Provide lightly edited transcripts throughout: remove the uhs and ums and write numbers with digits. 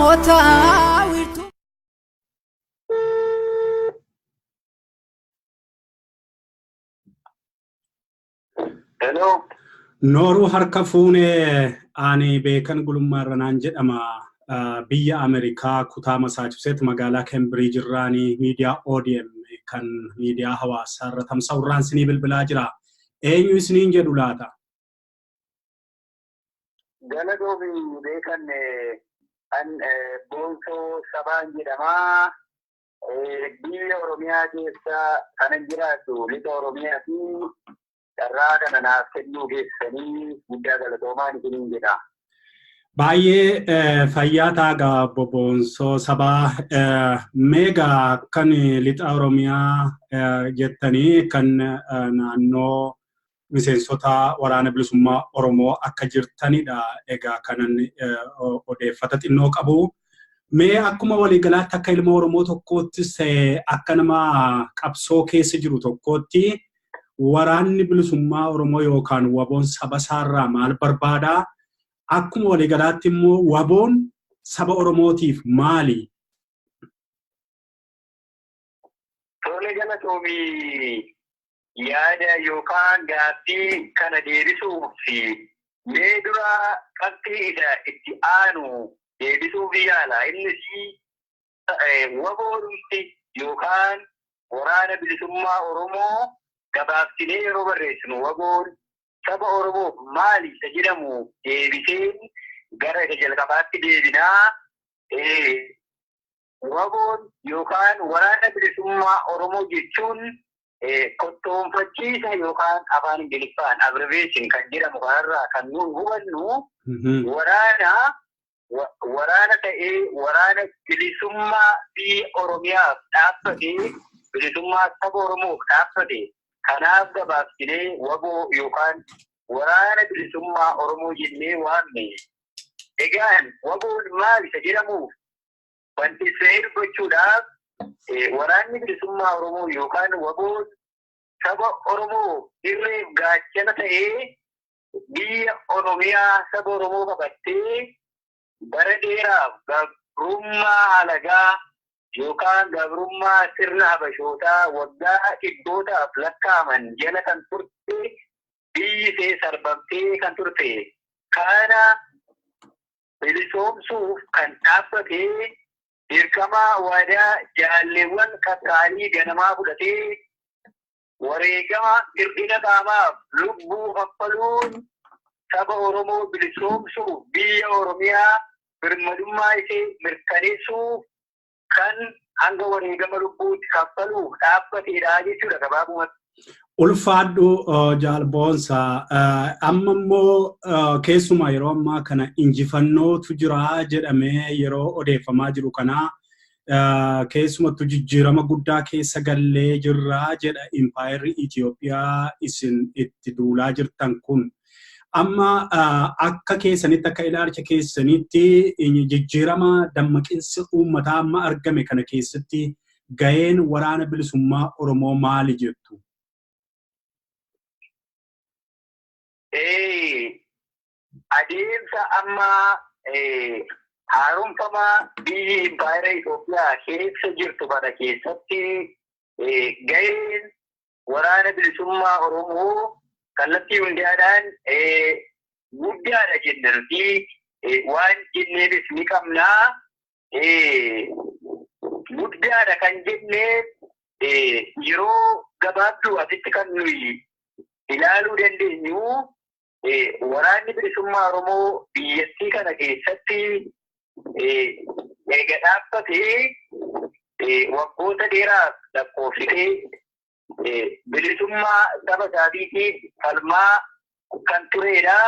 Oromootaa wiirtuu. Hello. Nooruu harka fuunee, ani Beekan Gulummaa Irranaan jedhama. Biyya Ameerikaa kutaa Masaachuseet magaalaa Keembiriij irraanii miidiyaa ODM kan miidiyaa hawaasaa irra tamsa'urraan isinii bilbilaa jira. Eenyu isiniin jedhu laata? Galatoomi Beekan, an Boonsoo Sabaan jedhama. Biyya Oromiyaa keessa kanan jiraatu lixa Oromiyaa fi carraa kana naaf kennuu keessanii guddaa galatoomaan isiniin jedha. Baay'ee fayyaa taagaa obbo Boonsoo Sabaa. Meegaa kan lixa Oromiyaa jettanii kan naannoo miseensota waraana bilisummaa Oromoo akka jirtanidha. Egaa kanan odeeffata xinnoo qabu. Mee akkuma waliigalaatti akka ilma Oromoo tokkoottis ta'e akka nama qabsoo keessa jiru tokkootti waraanni bilisummaa Oromoo yookaan WBOn saba isaarraa maal barbaada? Akkuma waliigalaatti immoo WBOn saba Oromootiif maali? Tole, galatoomii. Yaada yookaan gaaffii kana deebisuuf mee dura qabxii isa itti aanu deebisuuf yaala. Innis WBOdhumti yookaan waraana bilisummaa Oromoo gabaabsinee yeroo barreessinu WBOn saba Oromoof maali isa jedhamu deebiseen gara isa jalqabaatti deebinaa. WBOn yookaan waraana bilisummaa Oromoo jechuun kottoonfachiisa yookaan afaan Ingiliffaan abbreviation kan jedhamu kanarraa kan nu hubannu waraana ta'ee waraana bilisummaa biyya Oromiyaaf dhaabbate, bilisummaa saba Oromoof dhaabbate. Kanaaf gabaabsinee WBO yookaan waraana bilisummaa Oromoo jennee waamne. Egaan WBOn maal isa jedhamuuf bal'isee dubbachuudhaaf, waraanni bilisummaa Oromoo yookaan WBOn saba Oromoo irreef gaachana ta'ee biyya Oromiyaa saba Oromoo qabattee bara dheeraaf gabrummaa alagaa yookaan gabrummaa sirna habashootaa waggaa dhibbootaaf lakkaa'aman jala kan turte, biyyi ishee sarbamtee kan turte kana bilisoomsuuf kan dhaabbate, dirqama waadaa jaalleewwan qaqqaalii ganamaa fudhatee wareegama hir'ina qaamaaf lubbuu kaffaluun saba Oromoo bilisoomsuuf, biyya Oromiyaa birmadummaa ishee mirkaneessuuf kan hanga wareegama lubbuutti kaffaluuf dhaabbateedha jechuudha gabaabumatti. Ulfaadhu Jaal Boonsaa. Amma immoo keessumaa yeroo ammaa kana injifannootu jira jedhamee yeroo odeeffamaa jiru kana, keessumattuu jijjiirama guddaa keessa gallee jirra jedha impaayerri Itoophiyaa isin itti duulaa jirtan kun. Amma akka keessanitti, akka ilaalcha keessanitti, jijjiirama dammaqinsi uummataa amma argame kana keessatti gaheen waraana bilisummaa Oromoo maali jettu? Adeemsa amma haaromfama biyyi impaayera Itoophiyaa keessa jirtu kana keessatti gaheen waraana bilisummaa Oromoo kallattii hundaadhaan guddaadha jenna nuti, waan jenneefis ni qabnaa. Guddaadha kan jenneef yeroo gabaabduu asitti kan nuyi ilaaluu dandeenyu, waraanni bilisummaa Oromoo biyyattii kana keessatti erga dhaabbatee waggoota dheeraaf lakkoofsitee bilisummaa saba isaatiitiif falmaa kan turedha.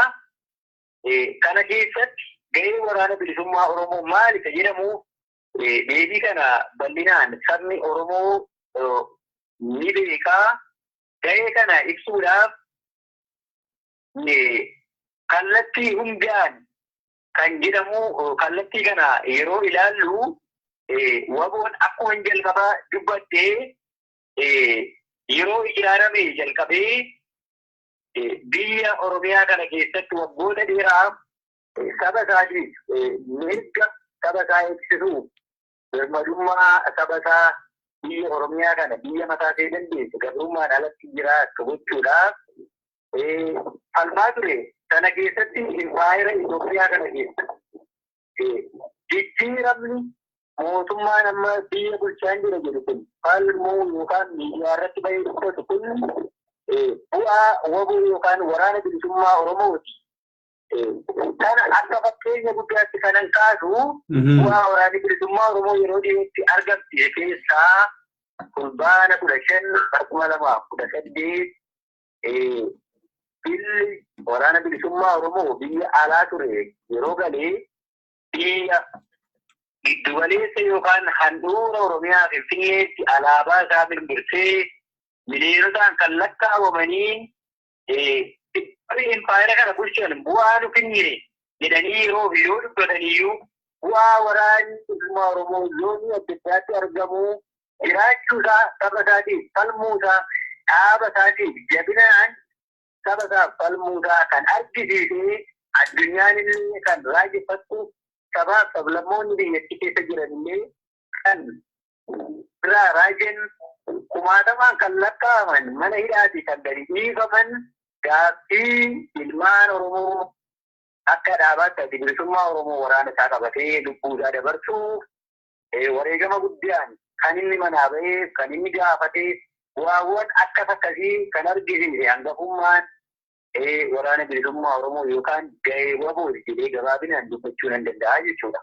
Kana keessatti gahee waraana bilisummaa Oromoo maali isa jedhamu deebii kana bal'inaan sabni Oromoo ni beekaa. Gahee kana ibsuudhaaf kallattii hundaan kan jedhamu, kallattii kana yeroo ilaallu, WBOn akkuma jalqabaa dubbattee yeroo ijaarame jalqabee biyya Oromiyaa kana keessatti waggoota dheeraaf saba isaatiif mirga saba isaa eegsisuuf, birmadummaa saba isaa, biyya Oromiyaa kana biyya mataa ishee dandeessu gabrummaan alatti jiraattu gochuudhaaf falmaa ture. Sana keessatti impaayera Itoophiyaa kana keessa jijjiiramni mootummaan amma biyya bulchaa jira jedhu kun falmuu yookaan miidiyaa irratti bahee dubbatu kun bu'aa WBO yookaan Waraana Bilisummaa Oromooti. Kana akka fakkeenya guddaatti kanan kaasu, bu'aa Waraanni Bilisummaa Oromoo yeroo dhiyootti argamsiise keessaa Fulbaana 15 2018 billi Waraana Bilisummaa Oromoo biyya alaa ture yeroo galee biyya giddugaleessa yookaan handhuura Oromiyaa Finfinneetti alaabaa isaa mirmirsee miliyonotaan kan lakkaawamanii impaayera kana bulchan bu'aa nu kennine jedhanii yeroo yoo dubbataniyyuu, bu'aa Waraanni Bilisummaa Oromoo zoonii adda addaatti argamu jiraachuusaa, saba isaatiif falmuusaa, dhaaba isaatiif jabinaan saba isaaf falmuusaa kan argisiisee, addunyaan illee kan raajeffattu, sabaaf sablammoonni biyyattii keessa jiran illee kan irraa raajen, kumaatamaan kan lakkaa'aman mana hidhaatii kan gadi dhiifaman, gaaffii ilmaan Oromoo akka dhaabaatti Adda Bilisummaa Oromoo waraana isaa qabatee lubbuu isaa dabarsuuf wareegama guddaan kan inni manaa bahee kan inni gaafatee, bu'aawwan akkas akkasii kan argisiise hangafummaan Waraana Bilisummaa Oromoo yookaan gahee WBO jedhee gabaabinaan dubbachuu nan danda'a jechuudha.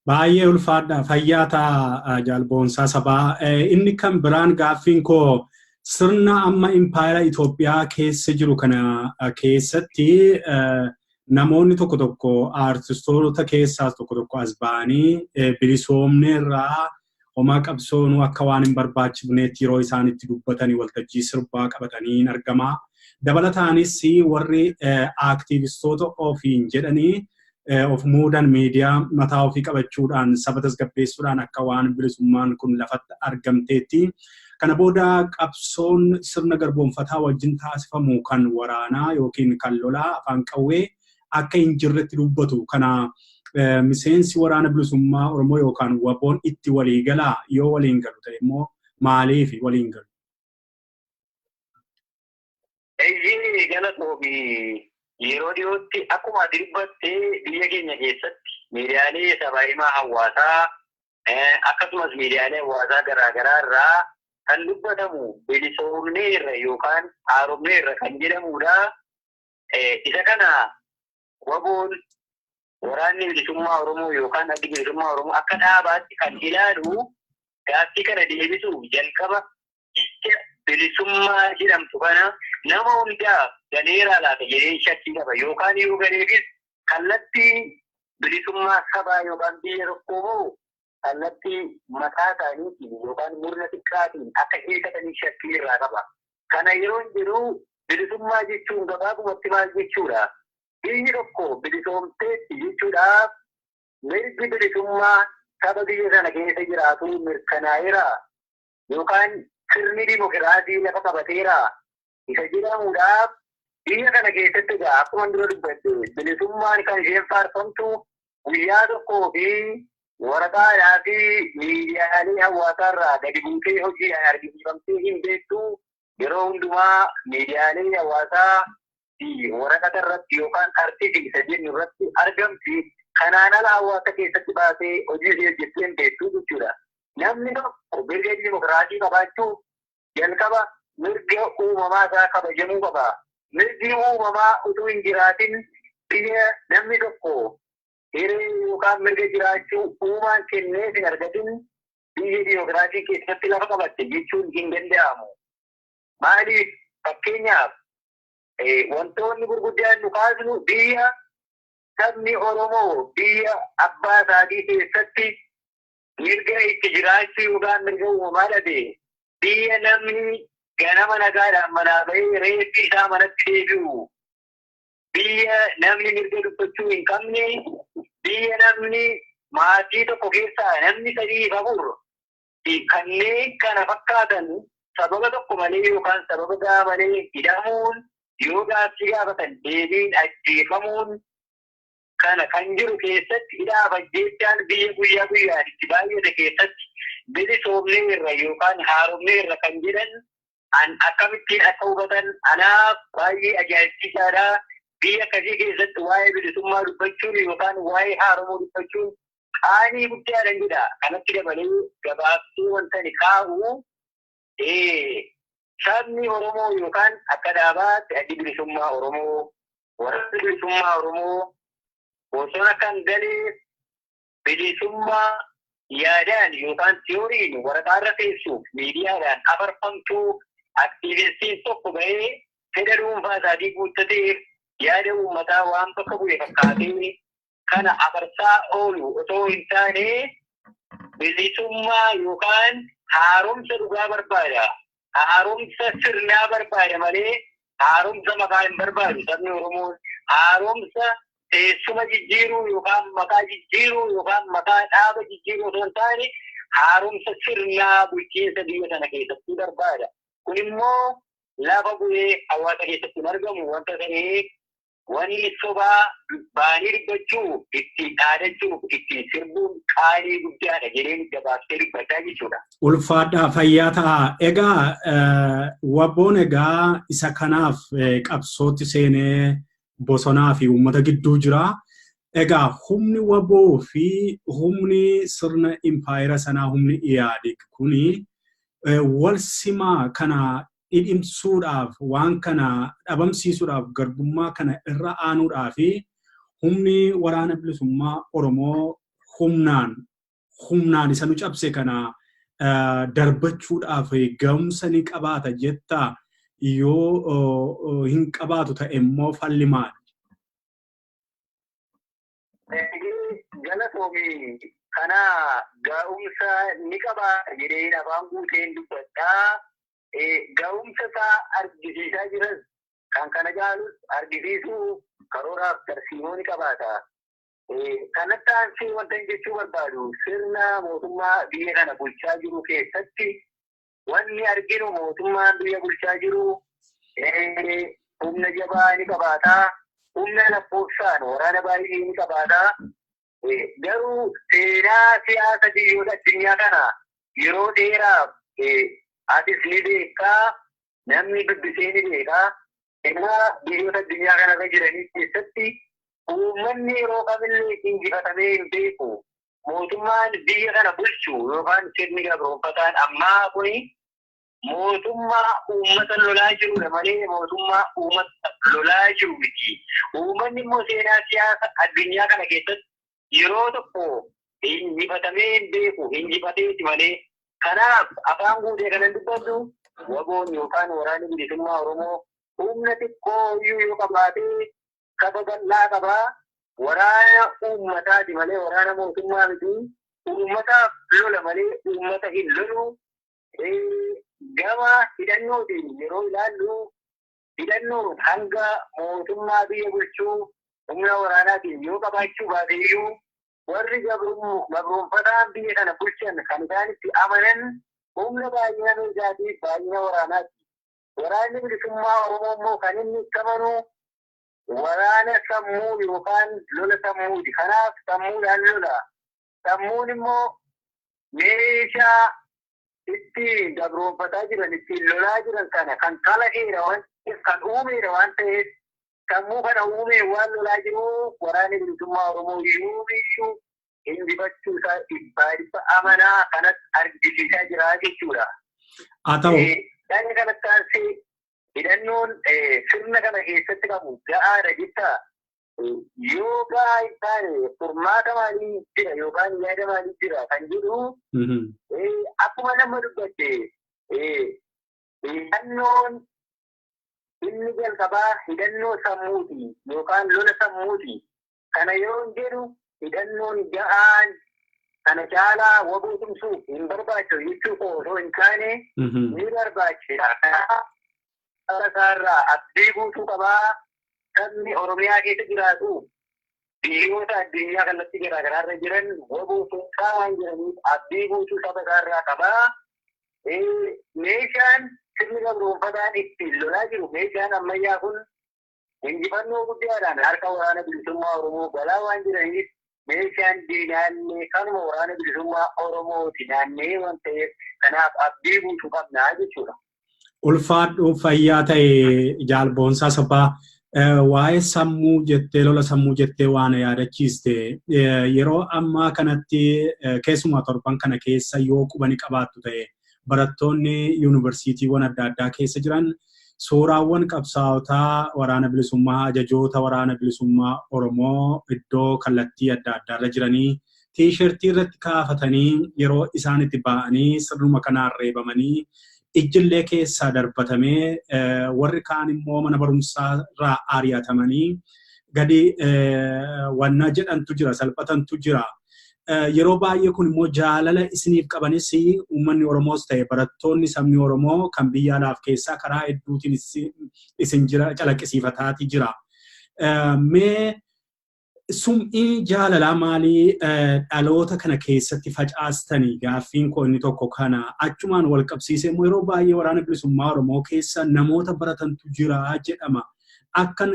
Baay'ee ulfaadha. Fayyaa ta'a, Jaal Boonsaa Sabaa. Inni kan biraan gaaffiin koo, sirna amma impaayera Itoophiyaa keessa jiru kana keessatti namoonni tokko tokko, aartistoota keessaas tokko tokko, as ba'anii bilisoomneerraa, homaa qabsoonuu akka waan hin barbaachifneetti yeroo isaan itti dubbatanii waltajjii sirbaa qabatanii hin argama. Dabalataanis warri aaktiivistoota ofiin jedhanii of muudan miidiyaa mataa ofii qabachuudhaan saba tasgabbeessuudhaan akka waan bilisummaan kun lafatti argamteetti. Kana booda qabsoon sirna garboonfataa wajjin taasifamu kan waraanaa yookiin kan lolaa afaan qawwee akka hin jirretti dubbatu. Kana miseensi Waraana Bilisummaa Oromoo yookaan WBOn itti walii galaa? Yoo waliin galu ta'e immoo maaliif waliin galu? Eeyyee, galatoomi. Yeroo dhiyootti akkuma ati dubbatte biyya keenya keessatti miidiyaalee sabaa himaa hawaasaa akkasumas miidiyaalee hawaasaa garaagaraa irraa kan dubbatamu bilisoomneerra yookaan haaromneerra kan jedhamudha. Isa kana WBOn, Waraanni Bilisummaa Oromoo yookaan Addi Bilisummaa Oromoo, akka dhaabaatti kan ilaalu, gaaffii kana deebisuuf jalqaba jecha bilisummaa jedhamtu kana nama hundaaf galeeraa laata jedheen shakkii qaba, yookaan yoo galeefis kallattii bilisummaa sabaa yookaan biyya tokkoo moo kallattii mataa isaaniitiin yookaan murna xiqqaatiin akka hiikatanii shakkii irraa qaba. Kana yeroo jedhu bilisummaa jechuun gabaabumatti maal jechuudha? Biyyi tokko bilisoomteetti jechuudhaaf mirgi bilisummaa saba biyya sana keessa jiraatu mirkanaa'eera yookaan sirni dimokiraasii lafa qabateera isa jedhamuudhaaf, biyya kana keessatti egaa akkuma dura dubbadde bilisummaan kan isheen faarfamtu guyyaa tokkoo fi waraqaadhaa fi miidiyaalee hawaasaarraa gadi buutee hojiidhaan argisiifamtee hin beektu. Yeroo hundumaa miidiyaalee hawaasaa fi waraqata irratti yookaan artikil isa jennu irratti argamti. Kanaan ala hawaasa keessatti baasee hojii ishee hojjettee hin beektu jechuudha. Namni tokko mirga dimokiraasii qabaachuuf jalqaba mirga uumamaa isaa kabajamuu qaba. Mirgi uumamaa utuu hin jiraatin, biyya namni tokko hiree yookaan mirga jiraachuu uumaan kenneef hin argatin, biyya dimokiraasii keessatti lafa qabatte jechuun hin danda'amu. Maaliif? Fakkeenyaaf, wantoonni gurguddaan nu kaasnu, biyya sabni Oromoo biyya abbaa isaatii keessatti mirga itti jiraachuu yookaan mirga uumamaa dhabe, biyya namni ganama nagaadhaan manaa bahee reeffi isaa manatti deebi'u, biyya namni mirga dubbachuu hin qabne, biyya namni maatii tokko keessaa namni sadii afur kanneen kana fakkaatan sababa tokko malee yookaan sababa gahaa malee hidhamuun, yoo gaaffii gaafatan deebiin ajjeefamuun. Kana kan jiru keessatti hidhaa ajjeechaan biyya guyyaa guyyaan itti baay'ate keessatti bilisoomneerra yookaan haaromneerra kan jedhan akkamittiin akka hubatan anaaf baay'ee ajaa'ibsiisaadha. Biyya akkasii keessatti waa'ee bilisummaa dubbachuun yookaan waa'ee haaromuu dubbachuun qaanii guddaadha jedha. Kanatti dabalee gabaabsee wanta ani kaa'u sabni Oromoo yookaan akka dhaabaatti addi bilisummaa Oromoo, waraanni bilisummaa Oromoo bosona kan galee bilisummaa yaadaan yookaan tiyooriin waraqaarra teessuuf miidiyaadhaan afarfamtuu aktiivistiin tokko bahee fedha dhuunfaa isaatii guuttatee yaada uummataa waan bakka bu'e fakkaatee kana afarsaa oolu otoo hin taane bilisummaa yookaan haaromsa dhugaa barbaada. Haaromsa sirnaa barbaada malee haaromsa maqaa hin barbaadu. Sabni Oromoo haaromsa teessuma jijjiiruu yookaan maqaa jijjiiruu yookaan maqaa dhaaba jijjiiruu otoo hin taane haaromsa sirnaa bulchiinsa biyya sana keessatti barbaada. Kun immoo lafa bu'ee hawaasa keessatti hin argamu wanta ta'eef wanni sobaa baanii dubbachuu, ittiin dhaadachuu, ittiin sirbuun qaanii guddaadha jedheen gabaabsee dubbachaa jechuudha. Ulfaadhaa fayyaa ta'a. Egaa WBOn egaa isa kanaaf qabsootti seenee bosonaa fi uummata gidduu jira. Egaa humni WBO fi humni sirna impaayera sanaa humni Ihaadig kuni wal simaa kana dhidhimsuudhaaf waan kana dhabamsiisuudhaaf garbummaa kana irra aanuudhaaf humni waraana bilisummaa Oromoo humnaan isa nu cabse kana darbachuudhaaf ga'umsa ni qabaata jettaa yoo hin qabaatu ta'e immoo falli maali? Galatoomii kana ga'umsa ni qabaata jedheen afaan guuteen dubbadhaa. Ga'umsa isaa argisiisaa jiras kan kana caalus argisiisuu karooraaf tarsiimoo ni qabaata. Kanatti aansee wanta jechuu barbaadu sirna mootummaa biyya kana bulchaa jiru keessatti wanni arginu mootummaan biyya bulchaa jiru humna jabaa ni qabaata. Humna lakkoofsaan waraana baay'ee ni qabaata. Garuu seenaa siyaasa biyyoota addunyaa kana yeroo dheeraaf atis ni beekaa, namni dubbisee ni beekaa. Seenaa biyyoota addunyaa kanarra jiranii keessatti uummanni yeroo kamillee injifatamee hin beeku. Mootummaan biyya kana bulchu yookaan sirni gabroonfataan ammaa kuni mootummaa uummata lolaa jirudha malee mootummaa uummata lolaa jiru miti. Uummanni immoo seenaa siyaasa addunyaa kana keessatti yeroo tokko injifatamee hin beeku, injifateeti malee. Kanaaf afaan guutee kanan dubbadhu WBOn yookaan waraanni bilisummaa Oromoo humna xiqqoo iyyuu yoo qabaatee saba bal'aa qabaa. Waraana uummataati malee waraana mootummaa miti. Uummataaf lola malee uummata hin lolu. Gama hidhannootiin yeroo ilaallu hidhannoon hanga mootummaa biyya bulchuu humna waraanaatiin yoo qabaachuu baate iyyuu warri gabroonfataan biyya kana bulchan kan isaan itti amanan humna baay'ina meeshaatiif baay'ina waraanaati. Waraanni bilisummaa Oromoo immoo kan inni itti amanu waraana sammuu yookaan lola sammuuti. Kanaaf sammuudhaan lola. Sammuun immoo meeshaa ittiin gabroonfataa jiran, ittiin lolaa jiran kana kan kalaqeedha waan ta'eef, kan uumeedha waan ta'eef, sammuu kana uumee waan lolaa jiru waraanni bilisummaa Oromoo yoomiyyuu injifachuu isaa dhibbaa dhibba amanaa kanas argisiisaa jira jechuudha. Haa ta'u. Dhaqni kanatti aansee hidhannoon sirna kana keessatti qabu ga'aadha jettaa? Yoo ga'aa hin taane furmaata maalii jira yookaan yaada maalii jira kan jedhu akkuma nama dubbatte hidhannoon inni jalqabaa hidhannoo sammuuti yookaan lola sammuuti. Kana yeroo jedhu hidhannoon ga'aan kana caalaa WBO tumsuuf hin barbaachisu jechuu koo osoo hin taane ni barbaachisa. Isaarraa abdii guutuu qabaa. Sabni Oromiyaa keessa jiraatu biyyoota addunyaa kallattii garaagaraarra jiran WBO tumsaa waan jiraniif abdii guutuu saba isaarraa qabaa. Meeshaan sirni gabroonfataan ittiin lolaa jiru meeshaan ammayyaa kun Injifannoo guddaadhaan harka waraana bilisummaa Oromoo galaa waan jiraniif meeshaan diinaallee kanuma waraana bilisummaa Oromooti naannee waan ta'eef kanaaf abdii guutuu qabnaa jechuudha. Ulfaadhu fayyaa ta'e Jaal Boonsaa Sabaa, waa'ee sammuu jettee, lola sammuu jettee waan yaadachiiste, yeroo ammaa kanatti keessumaa torban kana keessa yoo qubani qabaattu ta'e barattoonni yuunivarsiitiiwwan adda addaa keessa jiran suuraawwan qabsaa'otaa waraana bilisummaa, ajajoota waraana bilisummaa Oromoo iddoo kallattii adda addaarra jiranii tiishertii irratti kaafatanii yeroo isaan itti ba'anii sirnuma kanaan reebamanii ijjillee keessaa darbatamee warri kaan immoo mana barumsaa irraa ari'atamanii gadi wanna jedhantu jira, salphatantu jira. Yeroo baay'ee kun immoo jaalala isiniif qabanis uummanni Oromoos ta'e barattoonni sabni Oromoo kan biyya alaaf keessaa karaa hedduutiin isin jira calaqqisiifataatii jira. Mee sum'ii jaalalaa maalii dhaloota kana keessatti facaastanii, gaaffiin koo inni tokko kana achumaan wal qabsiisee immoo yeroo baay'ee waraana bilisummaa Oromoo keessa namoota baratantu jira jedhama. Akkan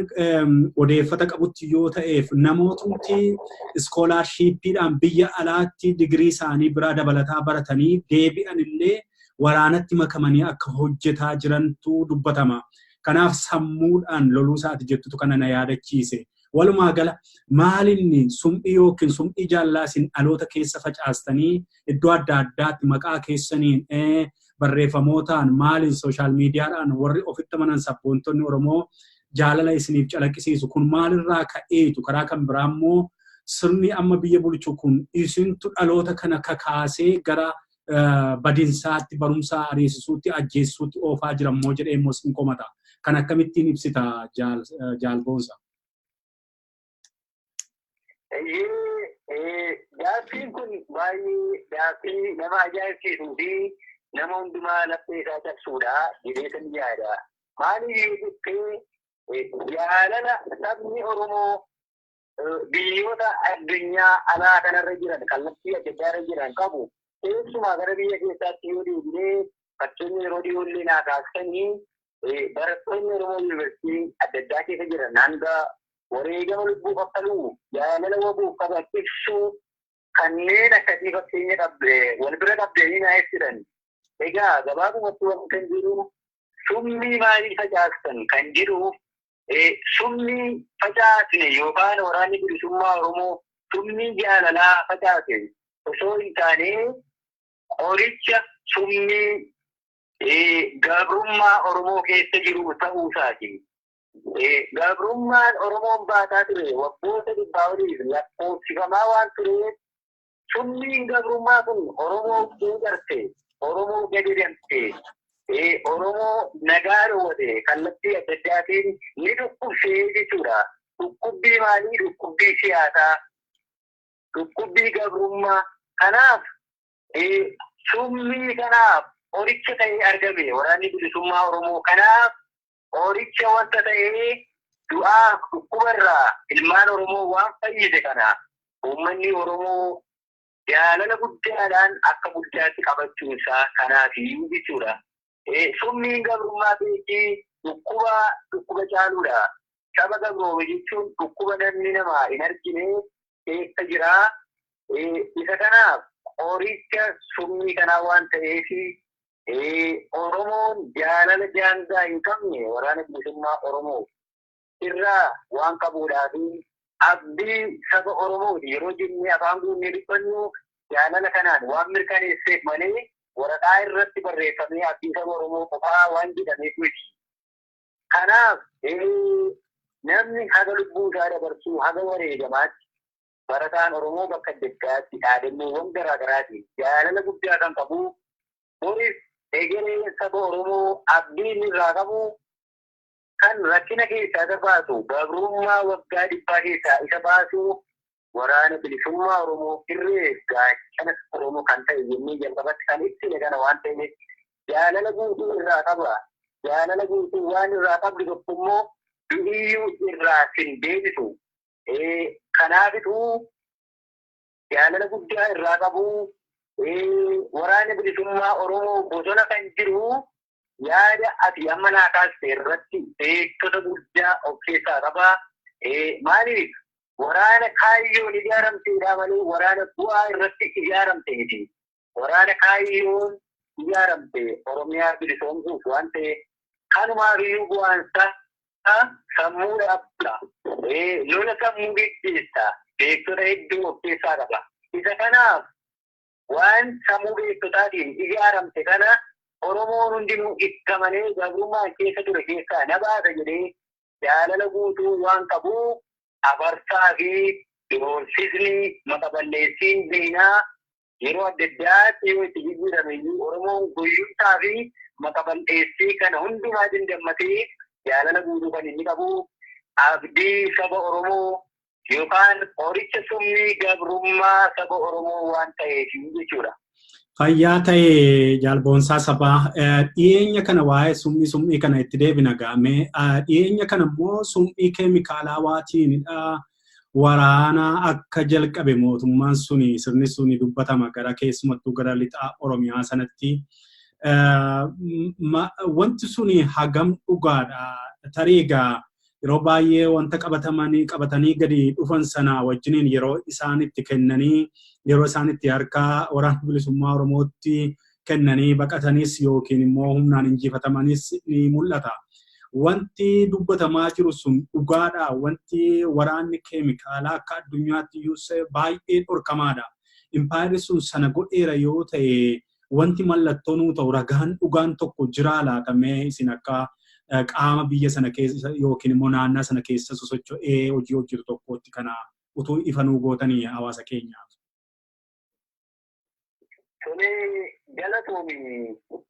odeeffata qabutti yoo ta'eef namootumti iskoolaarshiippiidhaan biyya alaatti digirii isaanii biraa dabalataa baratanii deebi'an illee waraanatti makamanii akka hojjetaa jirantu dubbatama. Kanaaf sammuudhaan loluu isaati jettutu kana na yaadachiise. Walumaa gala maalinni sum'ii yookiin sum'ii jaalalaa isin dhaloota keessa facaastanii iddoo adda addaatti maqaa keessaniin barreeffamootaan maaliin sooshaal miidiyaadhaan warri ofitti amanan sabboontonni Oromoo jaalala isiniif calaqqisiisu kun maalirraa ka'eetu? Karaa kan biraa immoo sirni amma biyya bulchu kun isintu dhaloota kana kakaasee gara badinsaatti, barumsaa ariisisuutti, ajjeessuutti oofaa jira immoo jedhee immoo sin komata. Kan akkamittiin ibsita Jaal Boonsaa? Gaaffiin kun baay'ee gaaffii nama ajaa'ibsiisuu fi nama hundumaa laphee isaa cabsuudha jedhee kan yaada. Maaliif jettee, jaalala sabni Oromoo biyyoota addunyaa alaa kanarra jiran, kallattii adda addaarra jiran qabu, keessumaa gara biyya keessaatti yoo deebinee fakkeenya yeroo dhiyoollee naa kaasanii barattoonni Oromoo yuunivarsiitii adda addaa keessa jiran hanga wareegama lubbuu kaffaluu jaalala wabuuf qaban ibsuu kanneen akkasii fakkeenya qabde wal bira qabdanii naa ibsitan. Egaa gabaabumatti wanti kan jiru summii maalii facaastan kan jedhu, summii facaasne yookaan waraanni bilisummaa Oromoo summii jaalalaa facaase osoo hin taane qoricha summii gabrummaa Oromoo keessa jiru ta'uu isaati. Gabrummaan Oromoon baataa ture waggoota dhibbaa oliif lakkoofsifamaa waan tureef summiin gabrummaa kun Oromoo quuqarte, Oromoo gadi damte, Oromoo nagaa dhoowwate kallattii adda addaatiin ni dhukkubsee jechuudha. Dhukkubbii maalii? Dhukkubbii siyaasaa, dhukkubbii gabrummaa. Kanaaf summii kanaaf qoricha ta'ee argame waraanni bilisummaa Oromoo. Kanaaf qoricha wanta ta'ee du'aa dhukkubarraa ilmaan Oromoo waan fayyise kana uummanni Oromoo jaalala guddaadhaan akka guddaatti qabachuunsaa kanaafi jechuudha. Summiin gabrummaa beekii dhukkuba dhukkuba caaluudha. Saba gabroome jechuun dhukkuba namni namaa hin argine keessa jira. Isa kanaaf qoricha summii kanaa waan ta'eef Oromoon jaalala daangaa hin qabne waraana bilisummaa Oromoo irraa waan qabuudhaa fi abdii saba Oromooti yeroo jennee afaan guunnee dubbannu jaalala kanaan waan mirkaneesseef malee waraqaa irratti barreeffamee abdii saba Oromoo qofaa waan jedhameef miti. Kanaaf namni haga lubbuu isaa dabarsuu haga wareegamaatti barataan Oromoo bakka adda addaatti dhaadannoowwan garaa garaatiin jaalala guddaa kan qabu, boris egeree saba Oromoo abdii inni irraa qabu kan rakkina keessaa isa baasu, gabrummaa waggaa dhibbaa keessaa isa baasu waraana bilisummaa Oromoo irree gaachana Oromoo kan ta'e jennee jalqabatti kan ibsine kana waan ta'eef jaalala guutuu irraa qaba. Jaalala guutuu waan irraa qabdu tokko immoo du'iyyuu irraa sin deebisu. Kanaafituu jaalala guddaa irraa qabu. Waraana bilisummaa Oromoo bosona kan jiru Yaada ati amma naa kaaste irratti beektota guddaa of keessaa qaba. Maaliif waraana kaayyoon ijaaramteedha malee waraana bu'aa irratti ijaaramte miti. Waraana kaayyoon ijaaramte Oromiyaa bilisoomsuuf waan ta'eef kanumaaf iyyuu bu'aan isaa sammuu dhaabdha. Lola sammuu geggeessa. Beektota hedduu of keessaa qaba. Isa kanaaf waan sammuu beektotaatiin ijaaramte kana Oromoon hundinuu itti amanee gabrummaa keessa ture keessaa na baasa jedhee jaalala guutuu waan qabuuf afarsaa fi doorsisni maqa balleessiin diinaa yeroo adda addaatti yoo itti jijjiirame iyyuu Oromoon guyyumsaa fi maqa balleessii kana hundumaa dandammatee jaalala guutuu kan inni qabu abdii saba Oromoo yookaan qoricha summii gabrummaa saba Oromoo waan ta'eef jechuudha. Fayyaa ta'e jaalboonsaa sabaa, dhiyeenya kana waa'ee summii kana itti deebina gaamee, dhiyeenya kana immoo summii keemikaalaawaatiin waraana akka jalqabe mootummaan suni sirni suni dubbatama gara keessumattuu gara lixaa Oromiyaa sanatti. Wanti suni hagam dhugaadha? Tarii egaa yeroo baay'ee wanta qabatamanii qabatanii gadi dhufan sana wajjiniin yeroo isaan itti kennanii, yeroo isaan itti harka waraana bilisummaa Oromootti kennanii baqatanis yookiin immoo humnaan injifatamanis ni mul'ata. Wanti dubbatamaa jiru sun dhugaadha. Wanti waraanni keemikaalaa akka addunyaatti iyyuu baay'ee dhorkamaadha. Impaayirri sun sana godheera yoo ta'e, wanti mallattoo nuu ta'u ragaan dhugaan tokko jiraa laatamee, isin akka qaama biyya sana keessa yookiin immoo naannaa sana keessa sosocho'ee hojii hojjetu tokkotti kana utuu ifa nuu gootanii hawaasa keenyaaf? Tolee, galatoomi.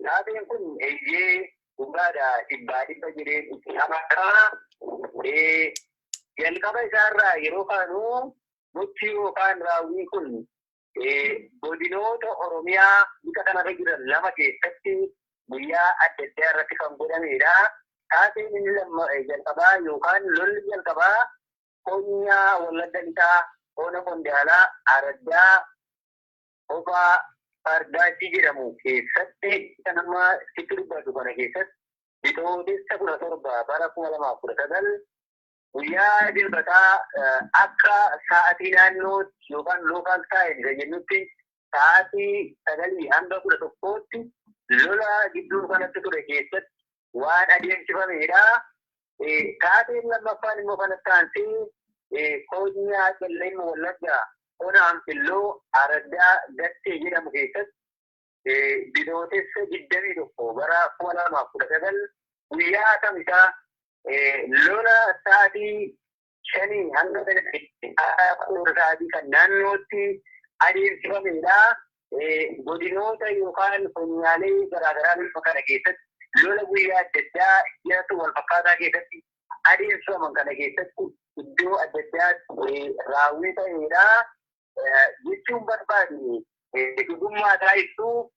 Taateen kun eeyyee dhugaadha 100% jedheen itti amanaa. Jalqaba isaarraa yeroo kaanu gochi yookaan raawwiin kun godinoota Oromiyaa lixa kanarra jiran lama keessatti guyyaa adda addaa irratti kan godhamedha. Taateen inni jalqabaa yookaan lolli jalqabaa Konyaa Wallagga Lixaa, Ona Qondaalaa, Araddaa Obaa Fardaachii jedhamu keessatti, kan amma sitti dubbatu kana keessatti, Bitootessa 17 bara 2019 guyyaa Dilbataa akka sa'atii naannootti yookaan local time isa jennutti sa'atii 9 hanga 11tti lola gidduu kanatti ture keessatti waan adeemsifamedha. Taateen lammaffaan immoo kanatti aansee Konyaa Qellem Wallaggaa, Ona Anfilloo, Araddaa Gattee jedhamu keessatti Bitootessa 21 bara 2019 guyyaa Kamisaa lola sa'atii 5 hanga sa'atii kan naannootti adeemsifamedha. Godinoota yookaan konyaalee garaagaraa bifa kana keessatti lola guyyaa adda addaa dhiyaatu wal fakkaataa keessatti adeemsifaman kana keessatti iddoo adda addaatti raawwii ta'edha. Jechuun barbaade dhugummaa isaa ibsuu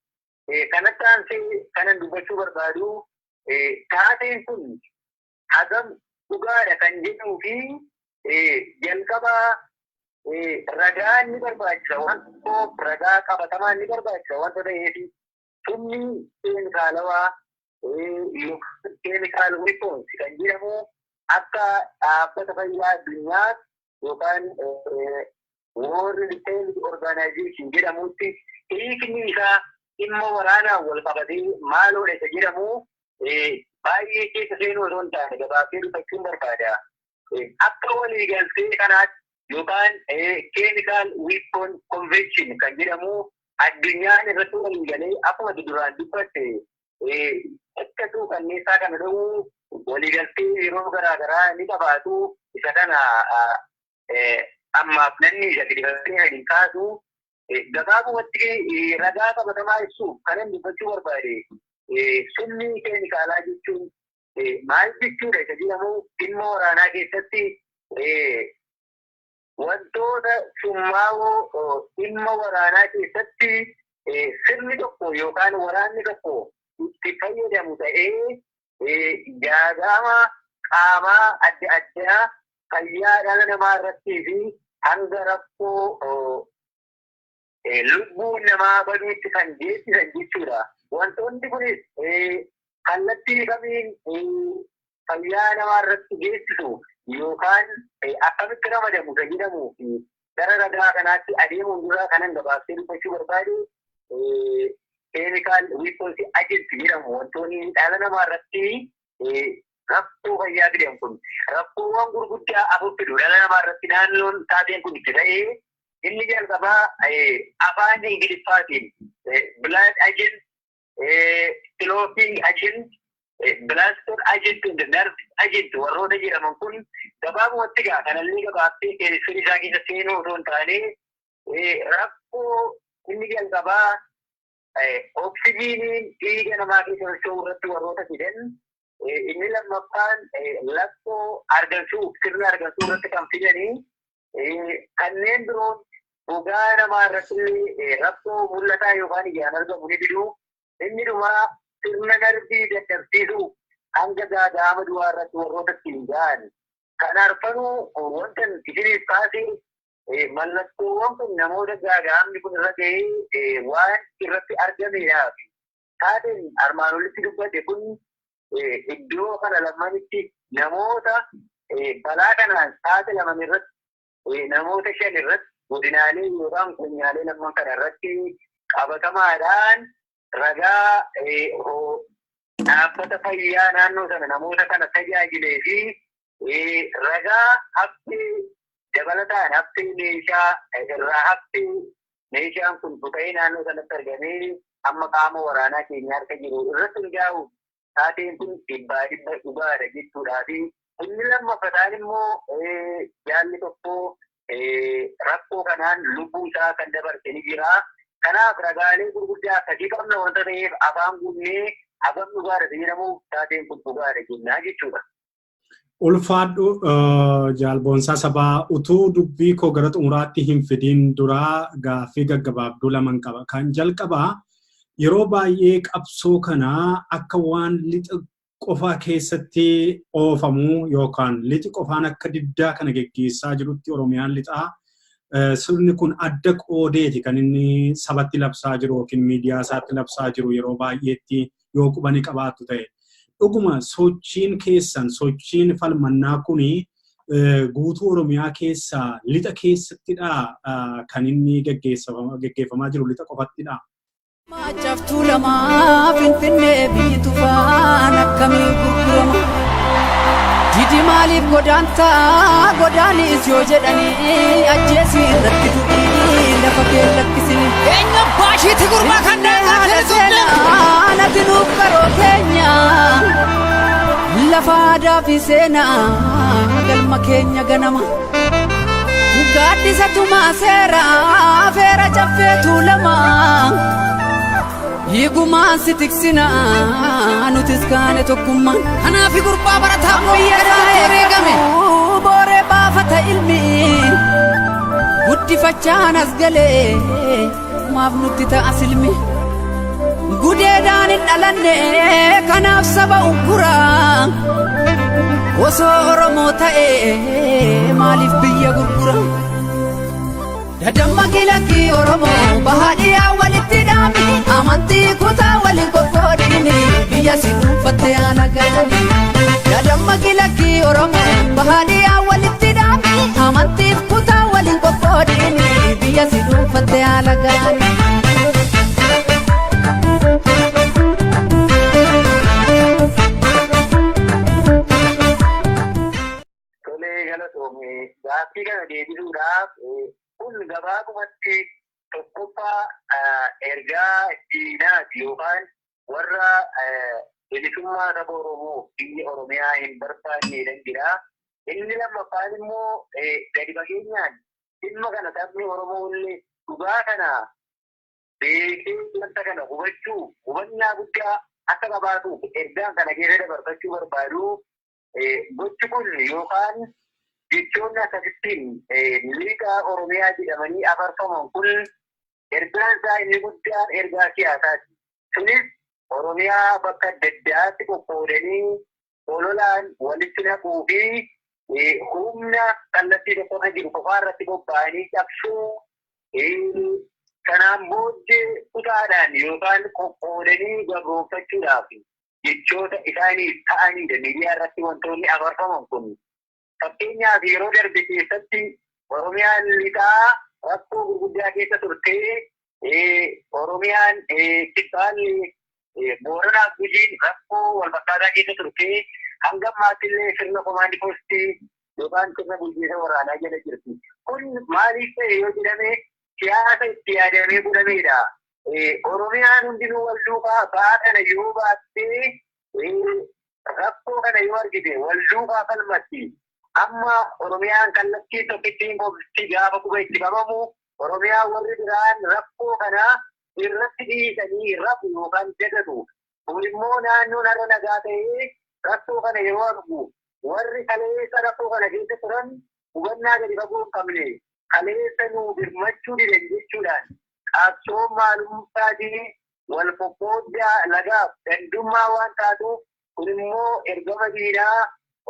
kanatti aansee kanan dubbachuu barbaadu, taateen kun hagam dhugaadha kan jedhuu fi jalqaba ragaan ni barbaachisa, waan tokkoof ragaa qabatamaan ni barbaachisa wanta ta'eef, summii keemikaalawaa yookaan chemical weapons kan jedhamu akka Dhaabbata Fayyaa Addunyaa yookaan World Health Organization jedhamutti hiikni isaa dhimma waraanaan wal qabatee maaloodha isa jedhamu baay'ee keessa seenuu osoo hin taane gabaabsee dubbachuun barbaada. Akka waliigaltee kanaatti yookaan Chemical Weapon Convention kan jedhamu addunyaan irratti waliigalee, akkuma duraan dubbatte, akka suukanneessaa kana dhowwu waliigaltee yeroo garaa garaa ni qabaatu. Isa kana ammaaf namni isa gadi hin kaasu. Gabaabumatti ragaa qabatamaa ibsuuf kanan dubbachuu barbaade, summii keemikaalaa jechuun maal jechuudha isa jedhamu, dhimma waraanaa keessatti wantoota summaawoo dhimma waraanaa keessatti sirni tokko yookaan waraanni tokko itti fayyadamu ta'ee gaaga'ama qaamaa adda addaa fayyaa dhala namaa irrattii fi hanga rakkoo lubbuu namaa baduutti kan geessisan jechuudha. Wantoonni kunis Kallattii kamiin fayyaa namaa irratti geessisu yookaan akkamitti ramadamu kan jedhamuu fi gara ragaa kanaatti adeemuun dura kanan gabaabsee dubbachuu barbaade, chemical weapons agent jedhamu wantoonni dhala namaa irratti rakkoo fayyaa fidan kun rakkoowwan gurguddaa afur fidu dhala namaa irratti. Naannoon taateen kun itti ta'ee inni jalqabaa afaan Ingiliffaatiin blood agent, clotting agent, blaster agent and nerve agent warroota jedhaman kun gabaabumatti gaa kanallee gabaabsee keessi isaa keessa seenuu otoo hin taane, rakkoo inni jalqabaa oksijiiniin dhiiga namaa keessa socho'uu irratti warroota fidan, inni lammaffaan lakkoo argansuu, sirna argansuu irratti kan fidanii, kanneen biroon gogaa namaa irratti rakkoo mul'ataa yookaan ijaan argamu ni fidu. Inni dhumaa sirna narbii dadhabsiisuu hanga gaaga'ama du'aa irratti warroota ittiin ga'an. Kan arfanuu wanta isiniif kaasee mallattoowwan kun namoota gaaga'amni kun irra ga'ee waan irratti argameedhaaf. Taateen armaan olitti dubbate kun iddoo kana lamanitti namoota balaa kanaan saaxilaman irratti, namoota shan irratti, godinaalee yookaan konyaalee lamaan kana irratti qabatamaadhaan ragaa dhaabbata fayyaa naannoo sana namoota kana tajaajilee fi ragaa haftee dabalataan haftee meeshaa irraa haftee meeshaan kun buta'ee naannoo sanatti argamee amma qaama waraanaa keenya harka jiru irratti hundaa'u taateen kun 100% dhugaadha jechuudhaa. Fi inni lammaffataan immoo jaalli tokko rakkoo kanaan lubbuu isaa kan dabarse ni jira. Kanaaf ragaalee gurguddaa akkasii qabna wanta ta'eef afaan guunnee hagam dhugaadha jedhamuuf taateen kun dhugaadha jennaa jechuudha. Ulfaadhu, Jaalboonsaa Sabaa, utuu dubbii koo gara xumuraatti hin fidiin duraa gaaffii gaggabaabduu laman qaba. Kan jalqabaa, yeroo baay'ee qabsoo kanaa akka waan lixa qofa keessatti oofamuu yookaan lixi qofaan akka diddaa kana geggeessaa jirutti Oromiyaan lixaa sirni kun adda qoodeeti kan inni sabatti labsaa jiru yookiin miidiyaa isaatti labsaa jiru yeroo baay'eetti yoo qubani qabaattu ta'e. Dhuguma sochiin keessan, sochiin falmannaa kuni guutuu Oromiyaa keessaa lixa keessattidha kan inni geggeeffamaa jiru, lixa qofattidha? Macaaftuu lamaa Finfinnee biyyi tufaan akkamiin gurgurama? Didi maaliif godaantaa godaanis yoo jedhanii ajjeesii irratti du'ii lafa kee lakkisini. Eenyu baashiitti gurbaa kan daangaa Haadha keessa seenaa nati nuuf qaroo keenya, lafa aadaa fi seenaa galma keenya ganama. Gaaddisa tumaa seeraa feera caffeetu lama. Hiigumaan si tiksina nutis kaane tokkummaan. Kanaaf gurbaa barataa Biyya biyya wareegame. Booree baafata ilmi guddifachaan as galee maaf nutti ta'a silmi. Gudeedaan hin dhalanne kanaaf saba uggura, osoo Oromoo ta'e maaliif biyya gurgura? Dadamma kilakii Oromoo bahaadhiyaa walitti dhaami, amantii kutaa waliin qoqqoodini, biyya si dhuunfatte haala galani. Dadamma kilakii Oromoo bahaadhiyaa walitti dhaami, amantiif kutaa waliin qoqqoodini, biyya si dhuunfatte haala galani. Tolee, galatoome. Gaaffii kana deebisuudhaaf kun gabaabumatti tokkoffaa ergaa diinaati yookaan warra bilisummaa saba Oromoo biyya Oromiyaa hin barbaanneedhan jira. Inni lammaffaan immoo gadi fageenyaan dhimma kana sabni Oromoo illee dhugaa kana beekee wanta kana hubachuu, hubannaa guddaa akka qabaatuuf ergaan kana keessa dabarfachuu barbaadu, gochi kun yookaan jechoonni akkasittiin lixa Oromiyaa jedhamanii afarfaman kun ergaan isaa inni guddaan ergaa siyaasaati. Sunis Oromiyaa bakka adda addaatti qoqqoodanii ololaan walitti naquu fi humna kallattii tokkorra jiru qofaa irratti bobba'anii cabsuu, kanaan booddee kutaadhaan yookaan qoqqoodanii gabroonfachuudhaaf. jechoota isaaniif ta'anidha miidiyaa irratti wantoonni afarfaman kun. Fakkeenyaaf yeroo darbe keessatti Oromiyaan lixaa rakkoo gurguddaa keessa turtee, Oromiyaan kibbaalli Booranaaf Gujiin rakkoo walfakkaataa keessa turtee, hanga ammaatti illee sirna komaandi poostii yookaan sirna bulchiinsa waraanaa jala jirti. Kun maaliif ta'e yoo jedhame, siyaasa itti yaadamee godhamedha. Oromiyaan hundinuu wal duukaa ba'aa kana yoo baattee, rakkoo kana yoo argite, wal duukaa falmatti. Amma Oromiyaan kallattii tokkittiin qofti gaafa quba itti qabamu, Oromiyaa warri biraan rakkoo kana irratti dhiisanii rafu yookaan dagatu. Kun immoo naannoon har'a nagaa ta'ee rakkoo kana yeroo argu, warri kaleessa rakkoo kana keessa turan hubannaa gadi fagoo hin qabne kaleessa nuu birmachuu didan jechuudhaan qabsoon maalumsaatii wal qoqqooddaa lagaaf dandummaa waan taatuuf, kun immoo ergama diinaa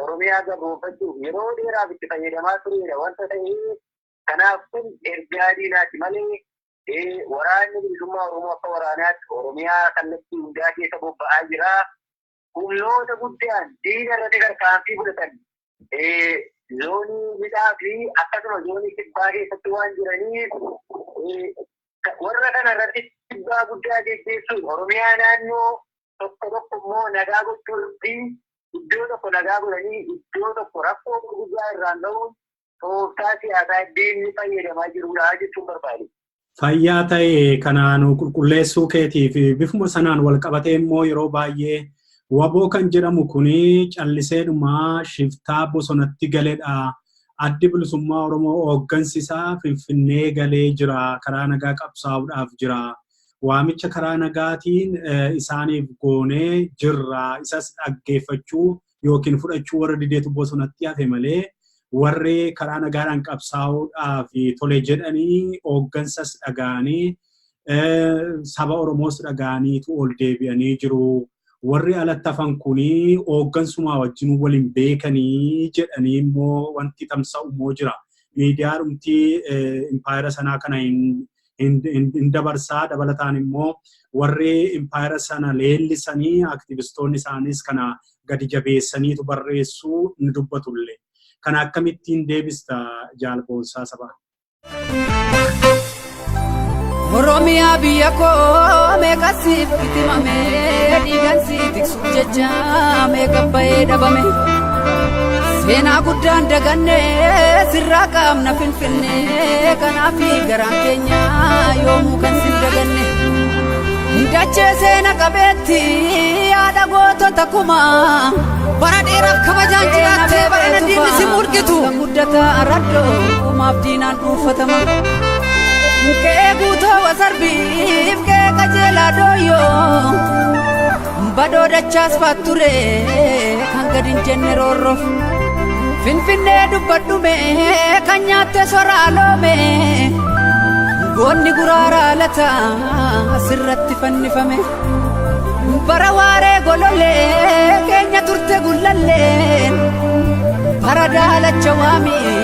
Oromiyaa gabroonfachuuf yeroo dheeraaf itti fayyadamaa turedha wanta ta'eef, kanaaf kun ergaa diinaati malee waraanni bilisummaa Oromoo akka waraanaatti Oromiyaa kallattii hundaa keessa bobba'aa jira. Humnoota guddaan diina irratti tarkaanfii fudhatan zoonii lixaa fi akkasuma zoonii kibbaa keessatti waan jiraniif, warra kana irratti dhiibbaa guddaa geggeessuun Oromiyaa naannoo tokko tokko immoo nagaa gochuu fi iddoo tokko nagaa godhanii iddoo tokko rakkoo gurguddaa irraan ga'uun tooftaa siyaasaa diinni fayyadamaa jirudha jechuun barbaade. Fayyaa ta'e kanaan qulqulleessuu keetiif. Bifuma sanaan wal qabatee immoo yeroo baay'ee WABOO kan jedhamu kuni calliseedhuma shiftaa bosonatti galedha. Addi bilisummaa Oromoo hooggansi isaa Finfinnee galee jira. Karaa nagaa qabsaa'uudhaaf jira. Waamicha karaa nagaatiin isaaniif goonee jirra. Isas dhaggeeffachuu yookiin fudhachuu warra dideetu bosonatti hafe malee, warri karaa nagaadhaan qabsaa'uudhaaf tole jedhanii hooggansas dhaga'anii saba Oromoos dhaga'aniitu ol deebi'anii jiru. Warri alatti hafan kuni hooggansumaa wajjin waliin beekanii jedhanii immoo wanti tamsa'u immoo jira. Miidiyaa dhumti impaayera sanaa kana hin dabarsaa. Dabalataan immoo warri impaayera sana leellisanii aktivistoonni isaanis kana gadi jabeessaniitu barreessuu ni dubbatullee. Kana akkamittiin deebista, Jaal Boonsaa Sabaa? Oromiyaa biyya koo, meeqa siif bitimame, dhiigan sii tiksuuf jecha meeqa bahee dhabame. Seenaa guddaan daganne sirraa qaamna Finfinne, kanaaf garaan keenya yoomuu kan sin daganne. Dachee seena qabeetti yaada gootota kumaa. Bara dheeraaf kabajaan jiraattee bara diinni si murgitu. Kan guddata araddoo uumaaf diinaan dhuunfatama. Qe'ee guutoo wasarbiif qe'ee qajeelaa dooyyoo. Badoo dachaas faatture kan gadi hin jenne roorroof. Finfinnee dubbadhume kan nyaatte soraa loome. Goonni guraaraa lata asirratti fannifame. Bara waaree golollee keenya turte gullalleen. Bara daalacha waamii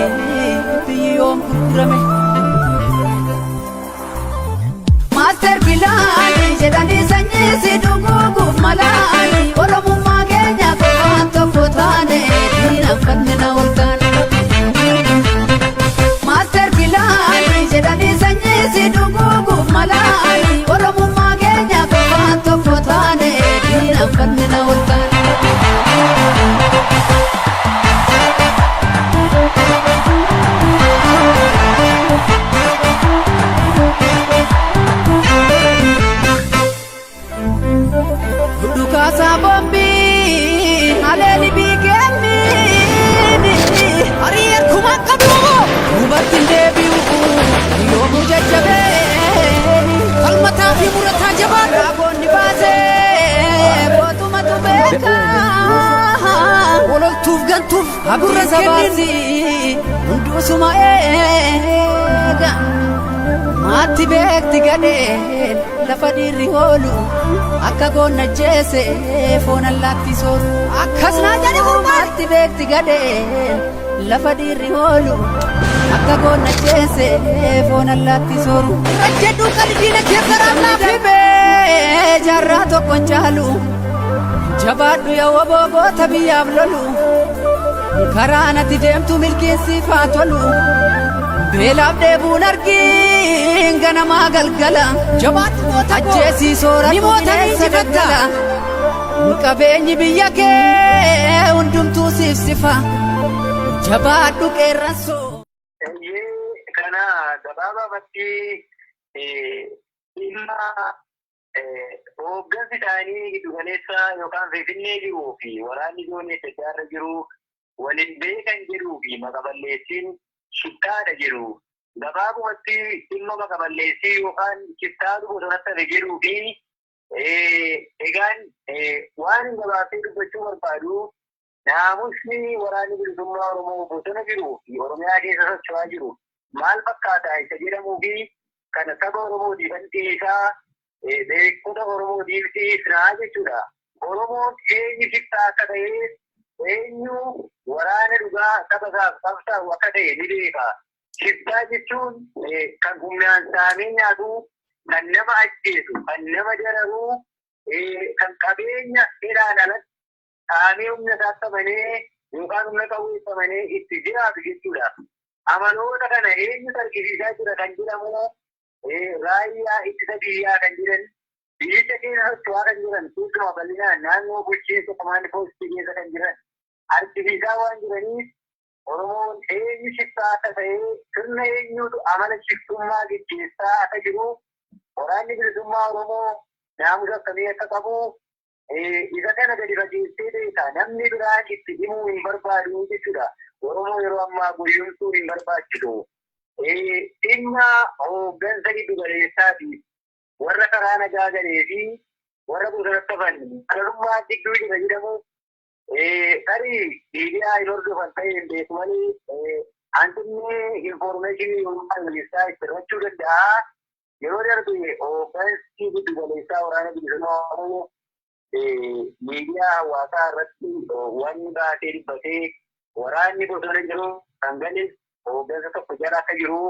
biyyi yoom gurgurame. Master plan jedhanii sanyii si dhuguuguuf malaani, Oromummaa keenya qofaan tokko taane diinaan fannina ol kaane. Master plan jedhanii sanyii si dhuguuguuf malaani, Oromummaa keenya qofaan tokko taane diinaan fannina ol kaane. Dhukaasaa boombii haleeli biikeemmiin. Ari'ee kumaa qabdu. Dubartiin deebi'u yoomuu jajjabeen. Falmataa fi murataa jabaadhu. Ragoonni baasee mootummaatu beeka. Ololtuuf gantuuf Gurra gurra kennin. sabaasi hundusuma eega. Maatti beekti gadheen lafa dhiirri hoolu akka goonna jeese foon allaatti sooru. Akkas naa jedhe gurbaan. Maatti beekti gadheen lafa dhiirri hoolu akka goonna jeese foon allaatti sooru. Rajjedhuu kan diina keessa raafnaafi. Darbee jaarraa tokko hin caalu. Jabaadhu yaa woboo goota biyyaaf lolu. Karaa natti deemtu milkeessiif haa tolu. Beelaaf dheebuun argiin ganamaa galgala. Jabaadhu goota koo. Ajjeesii soora Ni moota ni injifatta. Qabeenyi biyya kee hundumtuu siif sifa. Jabaadhu qeerransoo. Eeyyee, kana gabaabumatti dhimma hooggansi isaanii giddu galeessa yookaan Finfinnee jiruu fi waraanni zoonii adda addaa irra jiru waliin beekan jedhuu fi maqa balleessiin shittaadha jedhu. Gabaabumatti dhimma maqa balleessii yookaan shittaatu bosonatti hafe jedhuu fi egaan waan hin gabaabsee dubbachuu barbaadu, naamusni waraanni bilisummaa Oromoo bosona jiruu fi Oromiyaa keessa socho'aa jiru maal fakkaata isa jedhamuu fi kana saba Oromootiif dhiisaa, beektota Oromootiif dhiisnaa jechuudha. Oromoon eenyu shiftaa akka ta'e, eenyu waraana dhugaa saba isaaf qabsaa'u akka ta'e ni beeka. Shiftaa jechuun kan humnaan saamee nyaatu, kan nama ajjeesu, kan nama dararu, kan qabeenya seeraan alatti saamee humna isaatti amanee yookaan humna qawwee amanee itti jiraatu jechuudha. Amaloota kana eenyutu argisiisaa jira kan jedhamu, raayyaa ittisa biyyaa kan jedhan, biyyicha keessa socho'aa kan jiran, keessumaa bal'inaan naannoo bulchiinsa komaandi poostii keessa kan jiran argisiisaa waan jiraniif, Oromoon eenyu shiftaa akka ta'e, sirna eenyutu amala shiftummaa gaggeessaa akka jiru, waraanni bilisummaa Oromoo naamusa akkamii akka qabu isa kana gadi fageessee beeka. Namni biraan itti himuu hin barbaadu jechuudha. Oromoo yeroo ammaa gowwoomsuun hin barbaachisu. Dhimma hooggansa giddu galeessaatiif warra karaa nagaa galee fi warra bosonatti hafan gararummaa gidduu jira jedhamu, tarii miidiyaa hin hordofan ta'e hin beeku malee, hanqinni infoormeeshinii yookaan galeessaa itti hir'achuu danda'a. Yeroo darbe hooggansi giddu galeessaa waraana bilisummaa Oromoo miidiyaa hawaasaa irratti wanni baasee dubbatee, waraanni bosona jiru kan gales hooggansa tokko jala akka jiru,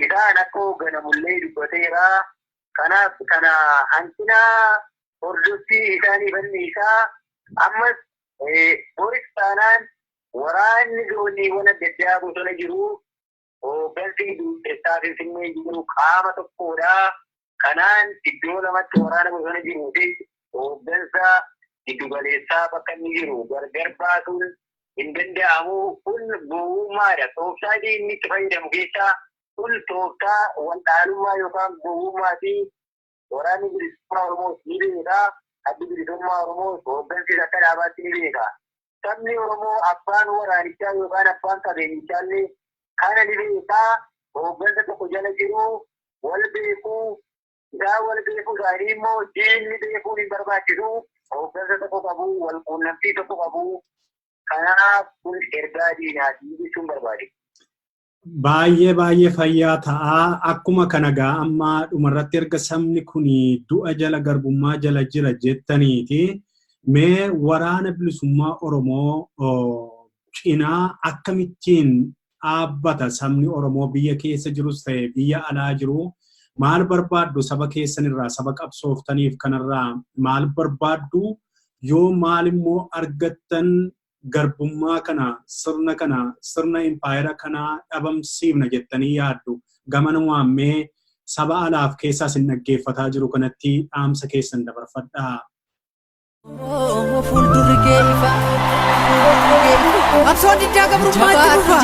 isaan akka hoogganamullee dubbateera. Kanaaf kana hanqina hordoffii isaanii bal'isaa. Ammas boris taanaan waraanni zooniiwwan adda addaa bosona jiru, hooggansi giddu Finfinnee jiru qaama tokkodha. Kanaan iddoo lamatti waraana bosona jiruu fi hooggansa giddugaleessaa bakka inni jiru gargar baasuun hin danda'amu. Kun gowwummaadha. Tooftaa inni itti fayyadamu keessaa kun tooftaa waldhaalummaa yookaan gowwummaa fi waraanni bilisummaa Oromoos ni beeka. Addi bilisummaa Oromoos hooggansi akka dhaabaatti ni beeka. Sabni Oromoo abbaan waraanichaa yookaan abbaan qabeenyichaa illee kana ni beeka. Hooggansa tokko jala jiru, wal beekuu isaa, wal beekuu isaanii immoo diinni beekuun hin barbaachisu. Hooggansa tokko qabu, wal quunnamtii tokko qabu. Kanaaf kun ergaa diinaati jechuun barbaade. Baay'ee baay'ee fayyaa ta'aa. Akkuma kana gaa amma dhumarratti erga sabni kun du'a jala, garbummaa jala jira jettaniiti. Mee waraana bilisummaa Oromoo cinaa akkamittiin dhaabbata sabni Oromoo biyya keessa jirus ta'e biyya alaa jiru? Maal barbaaddu saba keessanirraa, saba qabsooftaniif kanarraa maal barbaaddu? Yoo maal immoo argattan garbummaa kana, sirna kana, sirna impaayera kanaa dhabamsiifna jettanii yaaddu? Gamanumaan mee saba alaaf keessaas hin dhaggeeffataa jiru kanatti dhaamsa keessan dabarfadhaa. Fuuldurri kee ifa. Qabsoon diddaa gabrummaa itti fufa.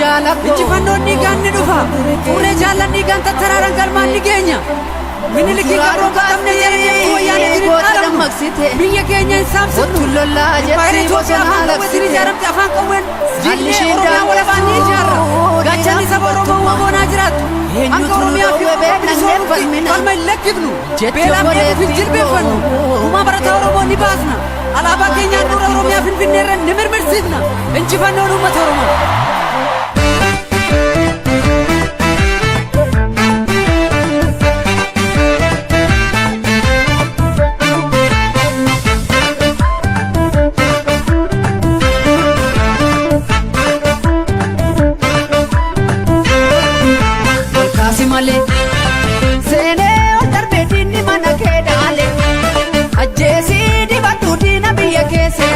Injifannoon dhiigaan ni dhufa. Xurree jaallan dhiigaan tattaraaran galmaan ni geenya. Minilikii gabroonfatamne jala deemtu wayyaaneetiin hin dhaalamnu. Biyya keenya hin saamsifnu. Impaayera Itoophiyaa afaan qawweetiin ijaaramte afaan qawween diignee Oromiyaa walabaan ni ijaarra. Gaachanni saba Oromoo waboonaa jiraattu. Hanga Oromiyaa fi Oromoo bilisoomutti falma hin lakkifnu. Beelaaf dheebuuf hin jilbeenfannu. Gumaa barataa Oromoo ni baasna. Alaabaa keenyaan dura Oromiyaa Finfinnee irra ni mirmirsiifna. Injifannoon uummata Oromoo. Kaasi malee seenee ol darbee diinni mana kee dhaale, ajjeesii dibadhu diina biyya keessa.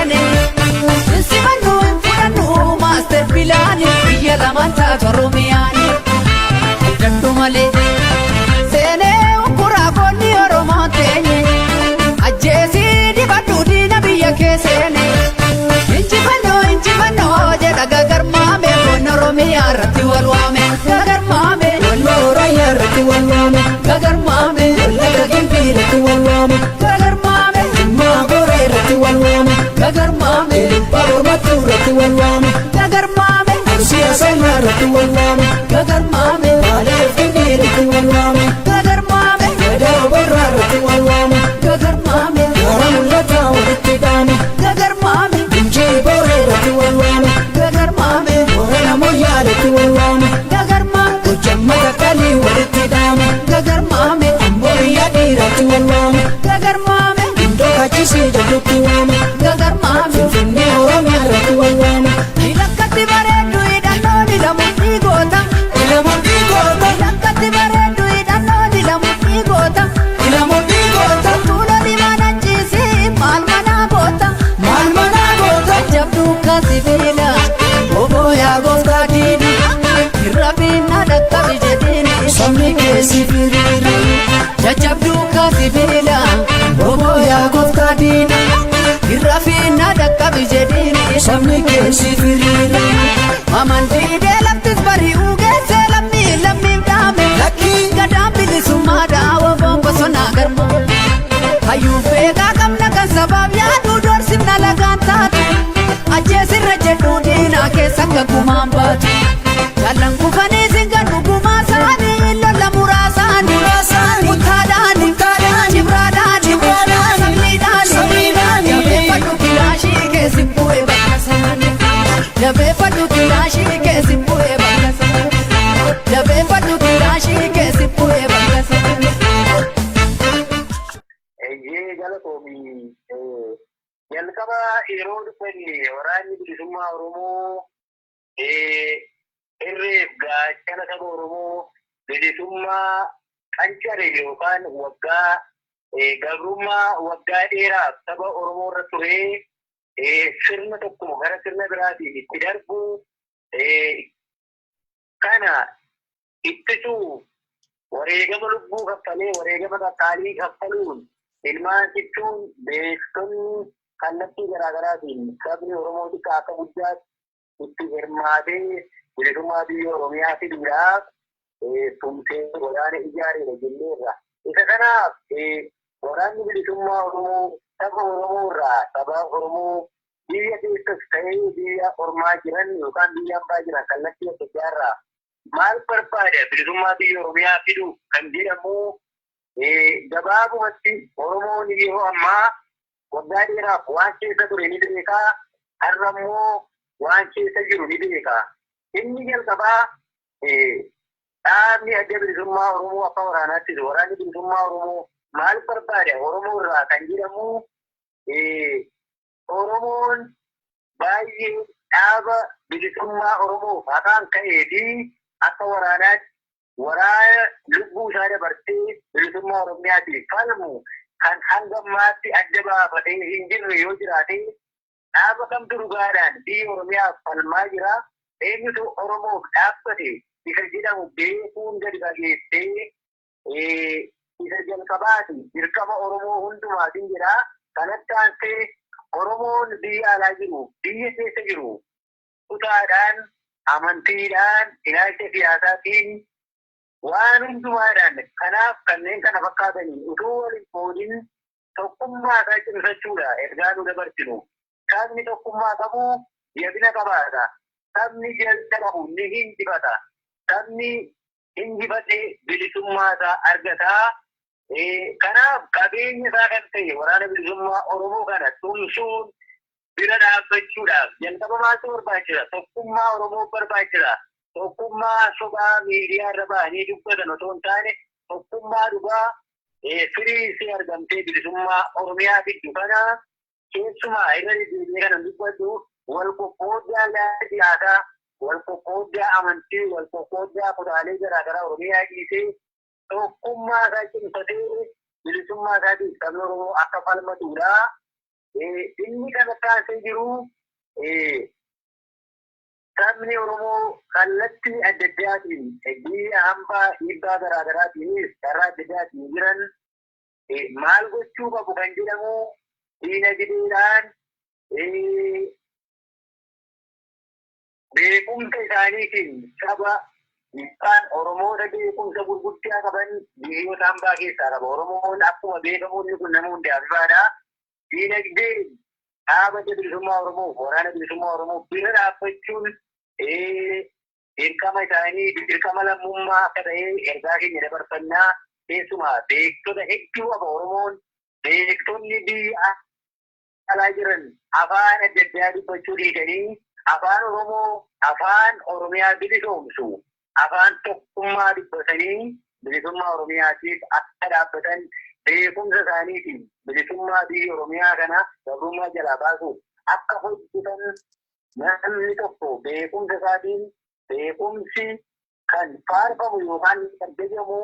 nutti waama. Gagarmaami. Finfinnee Oromiyaa irratti wal waama. Lakkatti bareeddu hidhannoo dilamu dhiigoota. Ilamuun dhiigoota. Lakkatti bareeddu hidhannoo dilamu dhiigoota. Ilamuun dhiigoota. Tuuloo limaan achiisi maal manaa goota. Maal manaa goota. Jabduu sibiila obbo yaa gooftaa diina. Irra dhaqqabi jedhiini. Sabni keessi firiira. Jajjabduu sibiila obbo yaa gooftaa diina. Irra dhaqqabi jedhiini. Sabni keessi firiira. Amantii laftis bari'uu geessee lammii lammiif dhaame. Lakkii. Gadaan bilisummaa dhaawaa bosonaa garma. Hayyuu beekaa qabna kan sabaaf yaaduu doorsifna lagaan taatu. Ajjeesirra jedhu diinaa keessa akka gumaan baatu. Jaallan kufanii singannu gumaa isaanii lola muraasaanii. Muraasaanii. Mutaadhaanii. Mutaadhaanii. Cibraadhaanii. Cibraadhaanii. Sammiidhaanii. Sammiidhaanii. Jabeeffadhu kilaashii keessi bu'ee bakka isaanii. Jabeeffadhu kilaashii keessi bu'ee bakka isaanii. Jabeeffadhu kilaashii keessi bu'ee bakka isaanii. Eeyyee, galatoomii. Jalqaba yeroo dubbanne waraanni bilisummaa Oromoo irreef gaachana saba Oromoo bilisummaa qancare yookaan waggaa gabrummaa waggaa dheeraaf saba Oromoo irra turee sirna tokko gara sirna biraatiin itti darbu kana ittisuu wareegama lubbuu kaffalee, wareegama qaqqaalii kaffaluun, ilmaan jechuun beektonni kallattii garaagaraatiin sabni Oromoo xiqqaa akka guddaatti itti hirmaatee bilisummaa biyya Oromiyaa fiduudhaaf tumsee waraana ijaareedha jenneerra. Isa kanaaf waraanni bilisummaa Oromoo saba Oromoo irraa, saba Oromoo biyya keessas ta'ee biyya ormaa jiran yookaan biyya hambaa jiran kallattii adda addaa irraa maal barbaada bilisummaa biyya Oromiyaa fiduu kan jedhamu, gabaabumatti Oromoon yeroo ammaa waggaa dheeraaf waan keessa ture ni beekaa, har'a immoo waan keessa jiru ni beekaa. Inni jalqabaa dhaabni adda bilisummaa Oromoo akka waraanaattis waraanni bilisummaa Oromoo maal barbaada Oromoo irraa kan jedhamu, Oromoon baay'ee dhaaba bilisummaa Oromoof haqaan ka'ee fi akka waraanaatti waraana lubbuu isaa dabarsee bilisummaa Oromiyaatiif falmu kan hanga ammaatti adda baafatee hin jirre yoo jiraate, dhaaba kamtu dhugaadhaan biyya Oromiyaaf falmaa jira, eenyutu Oromoof dhaabbate isa jedhamu beekuun gadi fageessee isa jalqabaati, dirqama Oromoo hundumaatiin jedha. Kanatti aansee Oromoon biyya alaa jiru, biyya keessa jiru, kutaadhaan, amantiidhaan, ilaalcha siyaasaatiin, waan hundumaadhaan kanaaf kanneen kana fakkaataniin utuu waliin qoodin tokkummaa isaa cimsachuudha ergaa nu dabarsinu. Sabni tokkummaa qabu jabina qabaata. Sabni jabina qabu ni hinjifata. Sabni hinjifate bilisummaa isaa argata. Kanaaf qabeenya isaa kan ta'e waraana bilisummaa Oromoo kana tumsuun bira dhaabbachuudhaaf jalqaba maaltu barbaachisa? Tokkummaa Oromoo barbaachisa. Tokkummaa sobaa miidiyaa irra ba'anii dubbatan otoo hin taane, tokkummaa dhugaa firii isii argamtee bilisummaa Oromiyaa fiddu kana, keessumaa irra deddeebi'ee kana dubbadhu, wal qoqqooddaa siyaasaa, wal qoqqooddaa amantii, wal qoqqooddaa kutaalee garaagaraa Oromiyaa dhiisee tokkummaa isaa cimsatee bilisummaa isaatiif sabni Oromoo akka falmatudha. Inni kana taasisee jiru, sabni Oromoo kallattii adda addaatiin biyya hambaa dhiibbaa garaagaraatiinis karaa adda addaatiin jiran maal gochuu qabu kan jedhamu, diinagdeedhaan, beekumsa isaaniitiin saba yookaan Oromoota beekumsa gurguddaa qaban biyyoota hambaa keessaa qaba. Oromoon akkuma beekamu inni kun nama hundaaf ifaadha. Diinagdee dhaaba bilisummaa Oromoo, waraana bilisummaa Oromoo bira dhaabbachuun dirqama isaanii, dirqama lammummaa akka ta'e ergaa keenya dabarfannaa. Keessumaa beektota hedduu qaba Oromoon. Beektonni biyya alaa jiran afaan adda addaa dubbachuu dhiisanii afaan Oromoo, afaan Oromiyaa bilisoomsu, afaan tokkummaa dubbatanii bilisummaa Oromiyaatiif akka dhaabbatan Beekumsa isaaniitiin bilisummaa biyya Oromiyaa kana gabrummaa jalaa baasuuf akka hojjetan, namni tokko beekumsa isaatiin, beekumsi kan faarfamu yookaan kan jajamu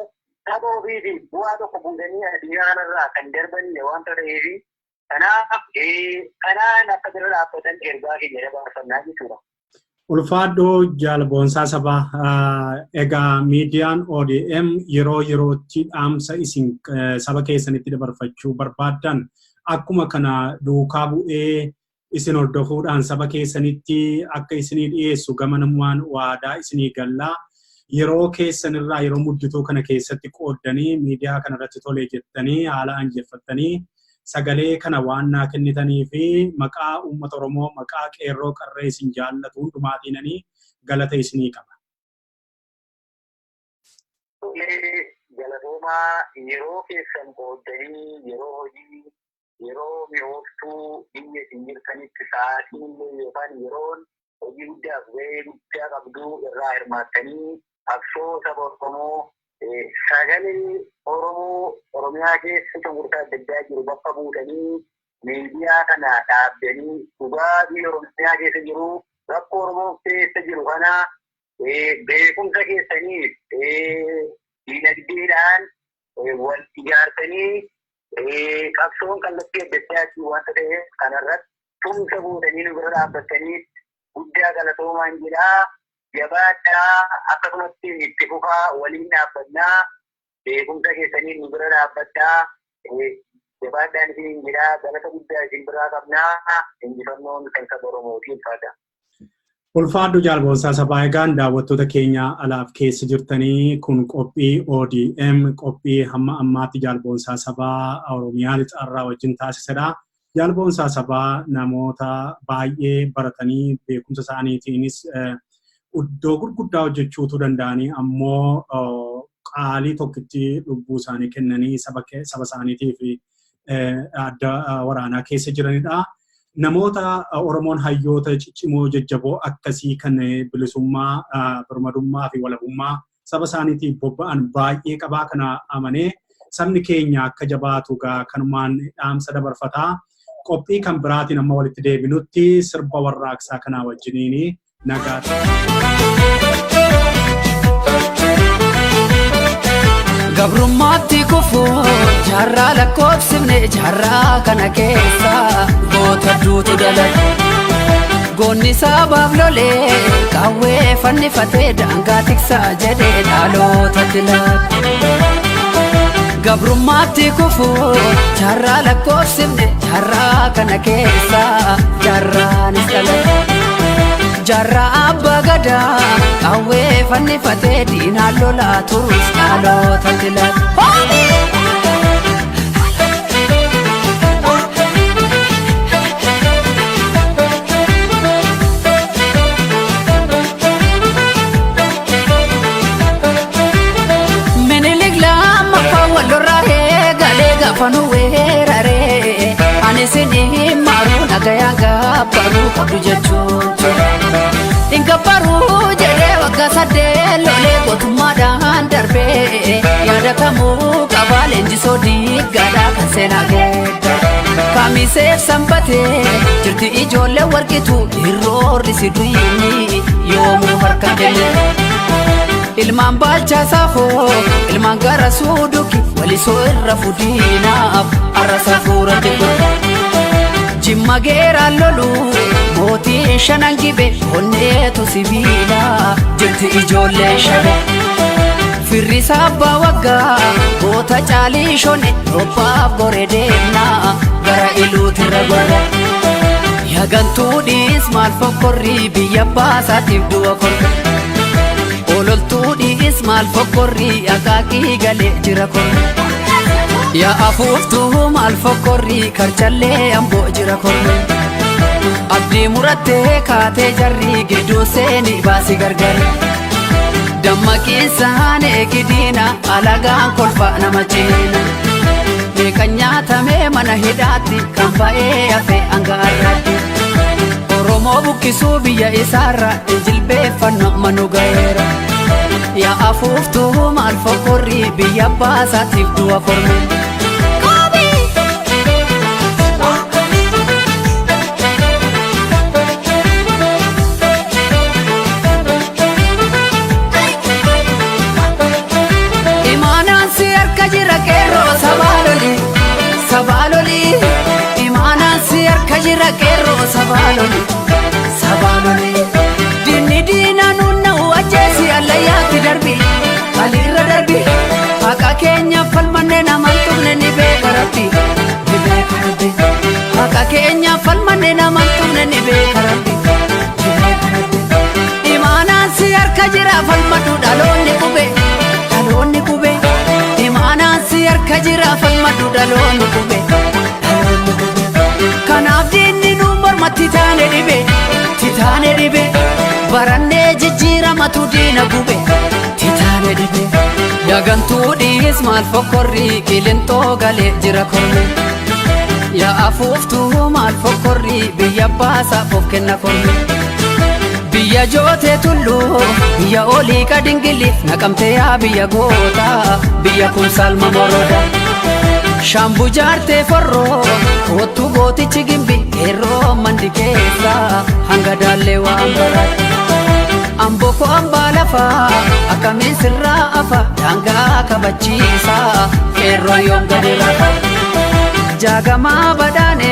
saba ofiitiif bu'aa tokko buusanii addunyaa kanarraa kan darbanidha waanta ta'eef, kanaaf kanaan akka bira dhaabbatan ergaa keenya dabarfannaa jechuudha. Ulfaadhoo Jaal Boonsaa Sabaa, egaa miidiyaan ODM yeroo yerootti dhaamsa isin saba keessanitti dabarfachuu barbaaddan akkuma kana duukaa bu'ee isin hordofuudhaan saba keessanitti akka isinii dhiyeessu gama namumaan waadaa isinii gallaa. Yeroo keessanirraa yeroo muddituu kana keessatti qooddanii miidiyaa kanarratti tolee jettanii haala anjeffattanii sagalee kana waan naa kennitanii fi maqaa uummata Oromoo, maqaa qeerroo qarree isin jaallatu hundumaatiinanii galata isinii qaba. Galatoomaa. Yeroo keessan qooddanii, yeroo hojii, yeroo mi'ooftuu biyya isin jirtanitti, sa'aatiin illee yookaan yeroon hojii guddaaf gahee guddaa qabdu irraa hirmaattanii qabsoo saba Oromoo, sagalee Oromoo Oromiyaa keessa cunqursaa adda addaa jiru bakka buutanii miidiyaa kana dhaabdanii dhugaa biyya Oromiyaa keessa jiru, rakkoo Oromoo keessa jiru kana beekumsa keessanii dinagdeedhaan wal ijaartanii qabsoon kallattii adda addaatti waanta ta'eef kanarratti tumsa gootanii nu bira dhaabbattanii guddaa galatoomaan jedhaa. Jabaadhaa, akkasumatti itti fufaa, waliin dhaabbannaa, beekumsa keessanii nu bira dhaabbadhaa, jabaadhaan isiniin jedhaa, galata guddaa isin biraa qabnaa. Injifannoon kan saba Oromootiin faata. Ulfaadhu Jaal Boonsaa Sabaa. Egaan daawwattoota keenya alaaf keessa jirtanii, kun qophii ODM, qophii hamma ammaatti Jaal Boonsaa Sabaa Oromiyaa Lixaarraa wajjin taasisedha. Jaal Boonsaa Sabaa namoota baay'ee baratanii beekumsa isaaniitiinis iddoo gurguddaa hojjechuutu danda'anii ammoo qaalii tokkitti lubbuu isaanii kennanii saba isaaniitiif adda waraanaa keessa jiranidha. Namoota Oromoon hayyoota ciccimoo jajjaboo akkasii kan bilisummaa, birmadummaa fi walabummaa saba isaaniitiif bobba'an baay'ee qabaa. Kana amanee sabni keenya akka jabaatu gaa kanumaan dhaamsa dabarfataa. Qophii kan biraatiin amma walitti deebinutti sirba warraaqsaa kanaa wajjiniin nagaa. Gabrummaatti kufuu jaarraa lakkoofsifne, jaarraa kana keessa goota duutu dalage. Goonni sabaaf lolee qawwee fannifatee daangaa tiksaa jedhee dhalootatti laate. Gabrummaatti kufuu jaarraa lakkoofsifne, jaarraa kana keessa jaarraanis dhalate. Jaarraa abbaa gadaa qawwee fannifatee diinaan lolaa turus dhalootatti laate. Minilik lammaffaa wallorraa eegalee gaafa nu weeraree, ani isin maruu nagayaan gabbaruu qabdu jechuun ture. Hin gabbaruu jedhee waggaa 8 lolee gootummaadhaan darbee yaadatamuu qabaa leenjisoo diiggaadhaa kan seenaa geedda. Kamiseef sanbatee jirti ijoollee warqitu hirroorri si duyini yoomuu harka kenne. Ilmaan baalchaa saafoo, ilmaan gara suuduki walisoo irra fudiinaaf arra safuuratti godhe. Jimma geeraan lolu mootiin shanan gibe onneetu sibiila jirti ijoollee shabe. Firri abbaa waggaa goota caalii shone robbaaf gore deemnaa gara iluutirra gorre. Yagantuudhiis maal fokkorrii biyya baasaatiif du'a korre. Ololtuudhiis maal fokkorrii akaakii galee jira korre. Yaa afuuftuu maal fokkorrii karchallee amboo jira korre. Abdii murattee kaatee jarrii gidduu seeni baasi gargar. Dammaqiinsaan eegidiina alagaan kolfa nama ceena. Meeqa nyaatamee mana hidhaatti kan ba'ee hafe hanga har'aatti. Oromoo buqqisuu biyya isaarra jilbeeffannu manu ga'eera. Yaa afuuftuu maal fokkorrii biyya baasaatiif du'a korme. si harka jira qeerroo sabaaloli sabaaloli. Diinni diinaa nunna'u ajjeesi allayyaatti darbi aliirra darbi. Haqa keenya falmanne namaan tuqne ni beeka rabbi ni beeka rabbi. Haqa keenya falmanne namaan tuqne ni beeka rabbi ni beeka rabbi. Imaanaan si harka jira falmadhu dhaloonni qube dhaloonni qube. Imaanaan si harka jira falmadhu dhaloonni qube dhaloonni qube. Kanaaf diinni nu mormatti taane dhibe titaane dhibe. Barannee jijjiiramatu diina gube titaane dhibe. Yagantuu dhiis maal fokkorrii qilintoo galee jira korme. Yaa afuuftuu maal fokkorrii biyya baasaaf of kenna korme. Biyya jootee tulluu biyya olii qadingiliif naqamtee yaa biyya gootaa biyya kun salma moroda. Shambu jaartee forroo kottu gootichi gimbi qeerroo mandi keessa hanga daallee waan barate. Amboko ambaa lafaa akkamiin sirraa afa daangaa kabachiisa qeerroo yoom gadi rafa. Jaagamaa badhaane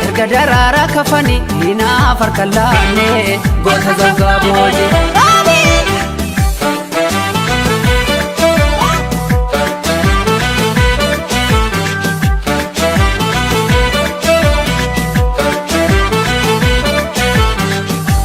erga daraaraa kafani hinaaf harka laanne goota zangaa booje.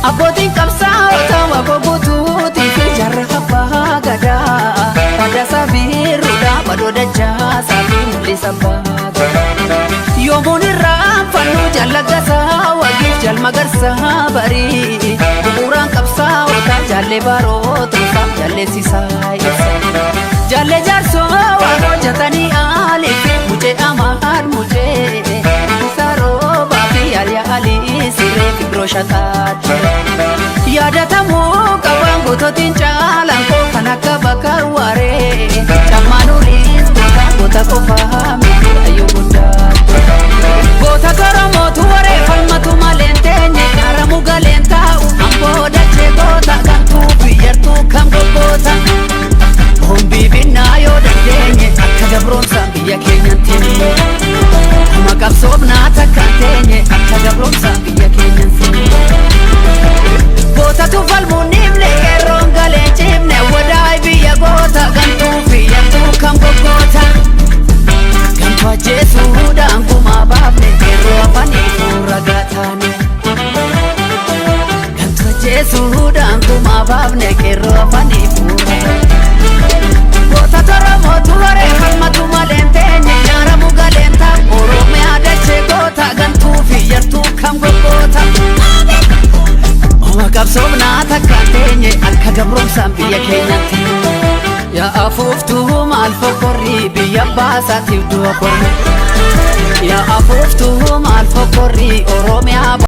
Abbootiin qabsaa'ota waboo guutuutii fi jarra abbaa gadaa. Fadaasaa biirruudha badoo dachaasaa fi mul'isa abbaa gadaa. Yoomuun irraan fannoo jallagasaa wagiif jalmagarsaa barii. Bu'uuraan qabsaa'ota jaallee barootumsaaf jalleessisaa ibsa. Jaallee jaarsoo waan hojjetanii aalii fi mucee amaan mucee. Saroobaa fi yaaliyaa alii siree fi biroo shataati. Yaadatamuu qabaan gootootiin caalaan koo kan akka bakka waaree. Cammaan uriis goota goota qofaa miti ayyuu guddaa. Goota Oromootu waree falmatu malee hin teenye haramu galeen taa'u amboo dachee goota gantuu biyyartuu kam gobboota. Hombii binnaa yoo dandeenye akka gabroomsaan biyya keenyan teenye. Kuma qabsoofnaa takka teenye akka gabroomsaan biyya keenyan teenye. Gootatu falmuun himne qeerroon galee cimne wadaay biyya goota gantuu biyyattuu kam goggoota. Gantuu ajjeesuudhaan gumaa baafne qeerroo afanii fuura gaataane. Gantuu ajjeesuudhaan gumaa baafne qeerroo afanii fuura gaataane. Goota Oromootu waree falmatu malee hin teenye nyaaramu galeen taa'u Oromiyaa dachee goota gantuu fi yartuu kam goggoota. Oma qabsoofnaa takka teenye akka gabroomsaan biyya keenyatti. Yaa afuuftuu maal fokkorrii biyya baasaatiif du'a korme. Yaa afuuftuu maal fokkorrii Oromiyaa.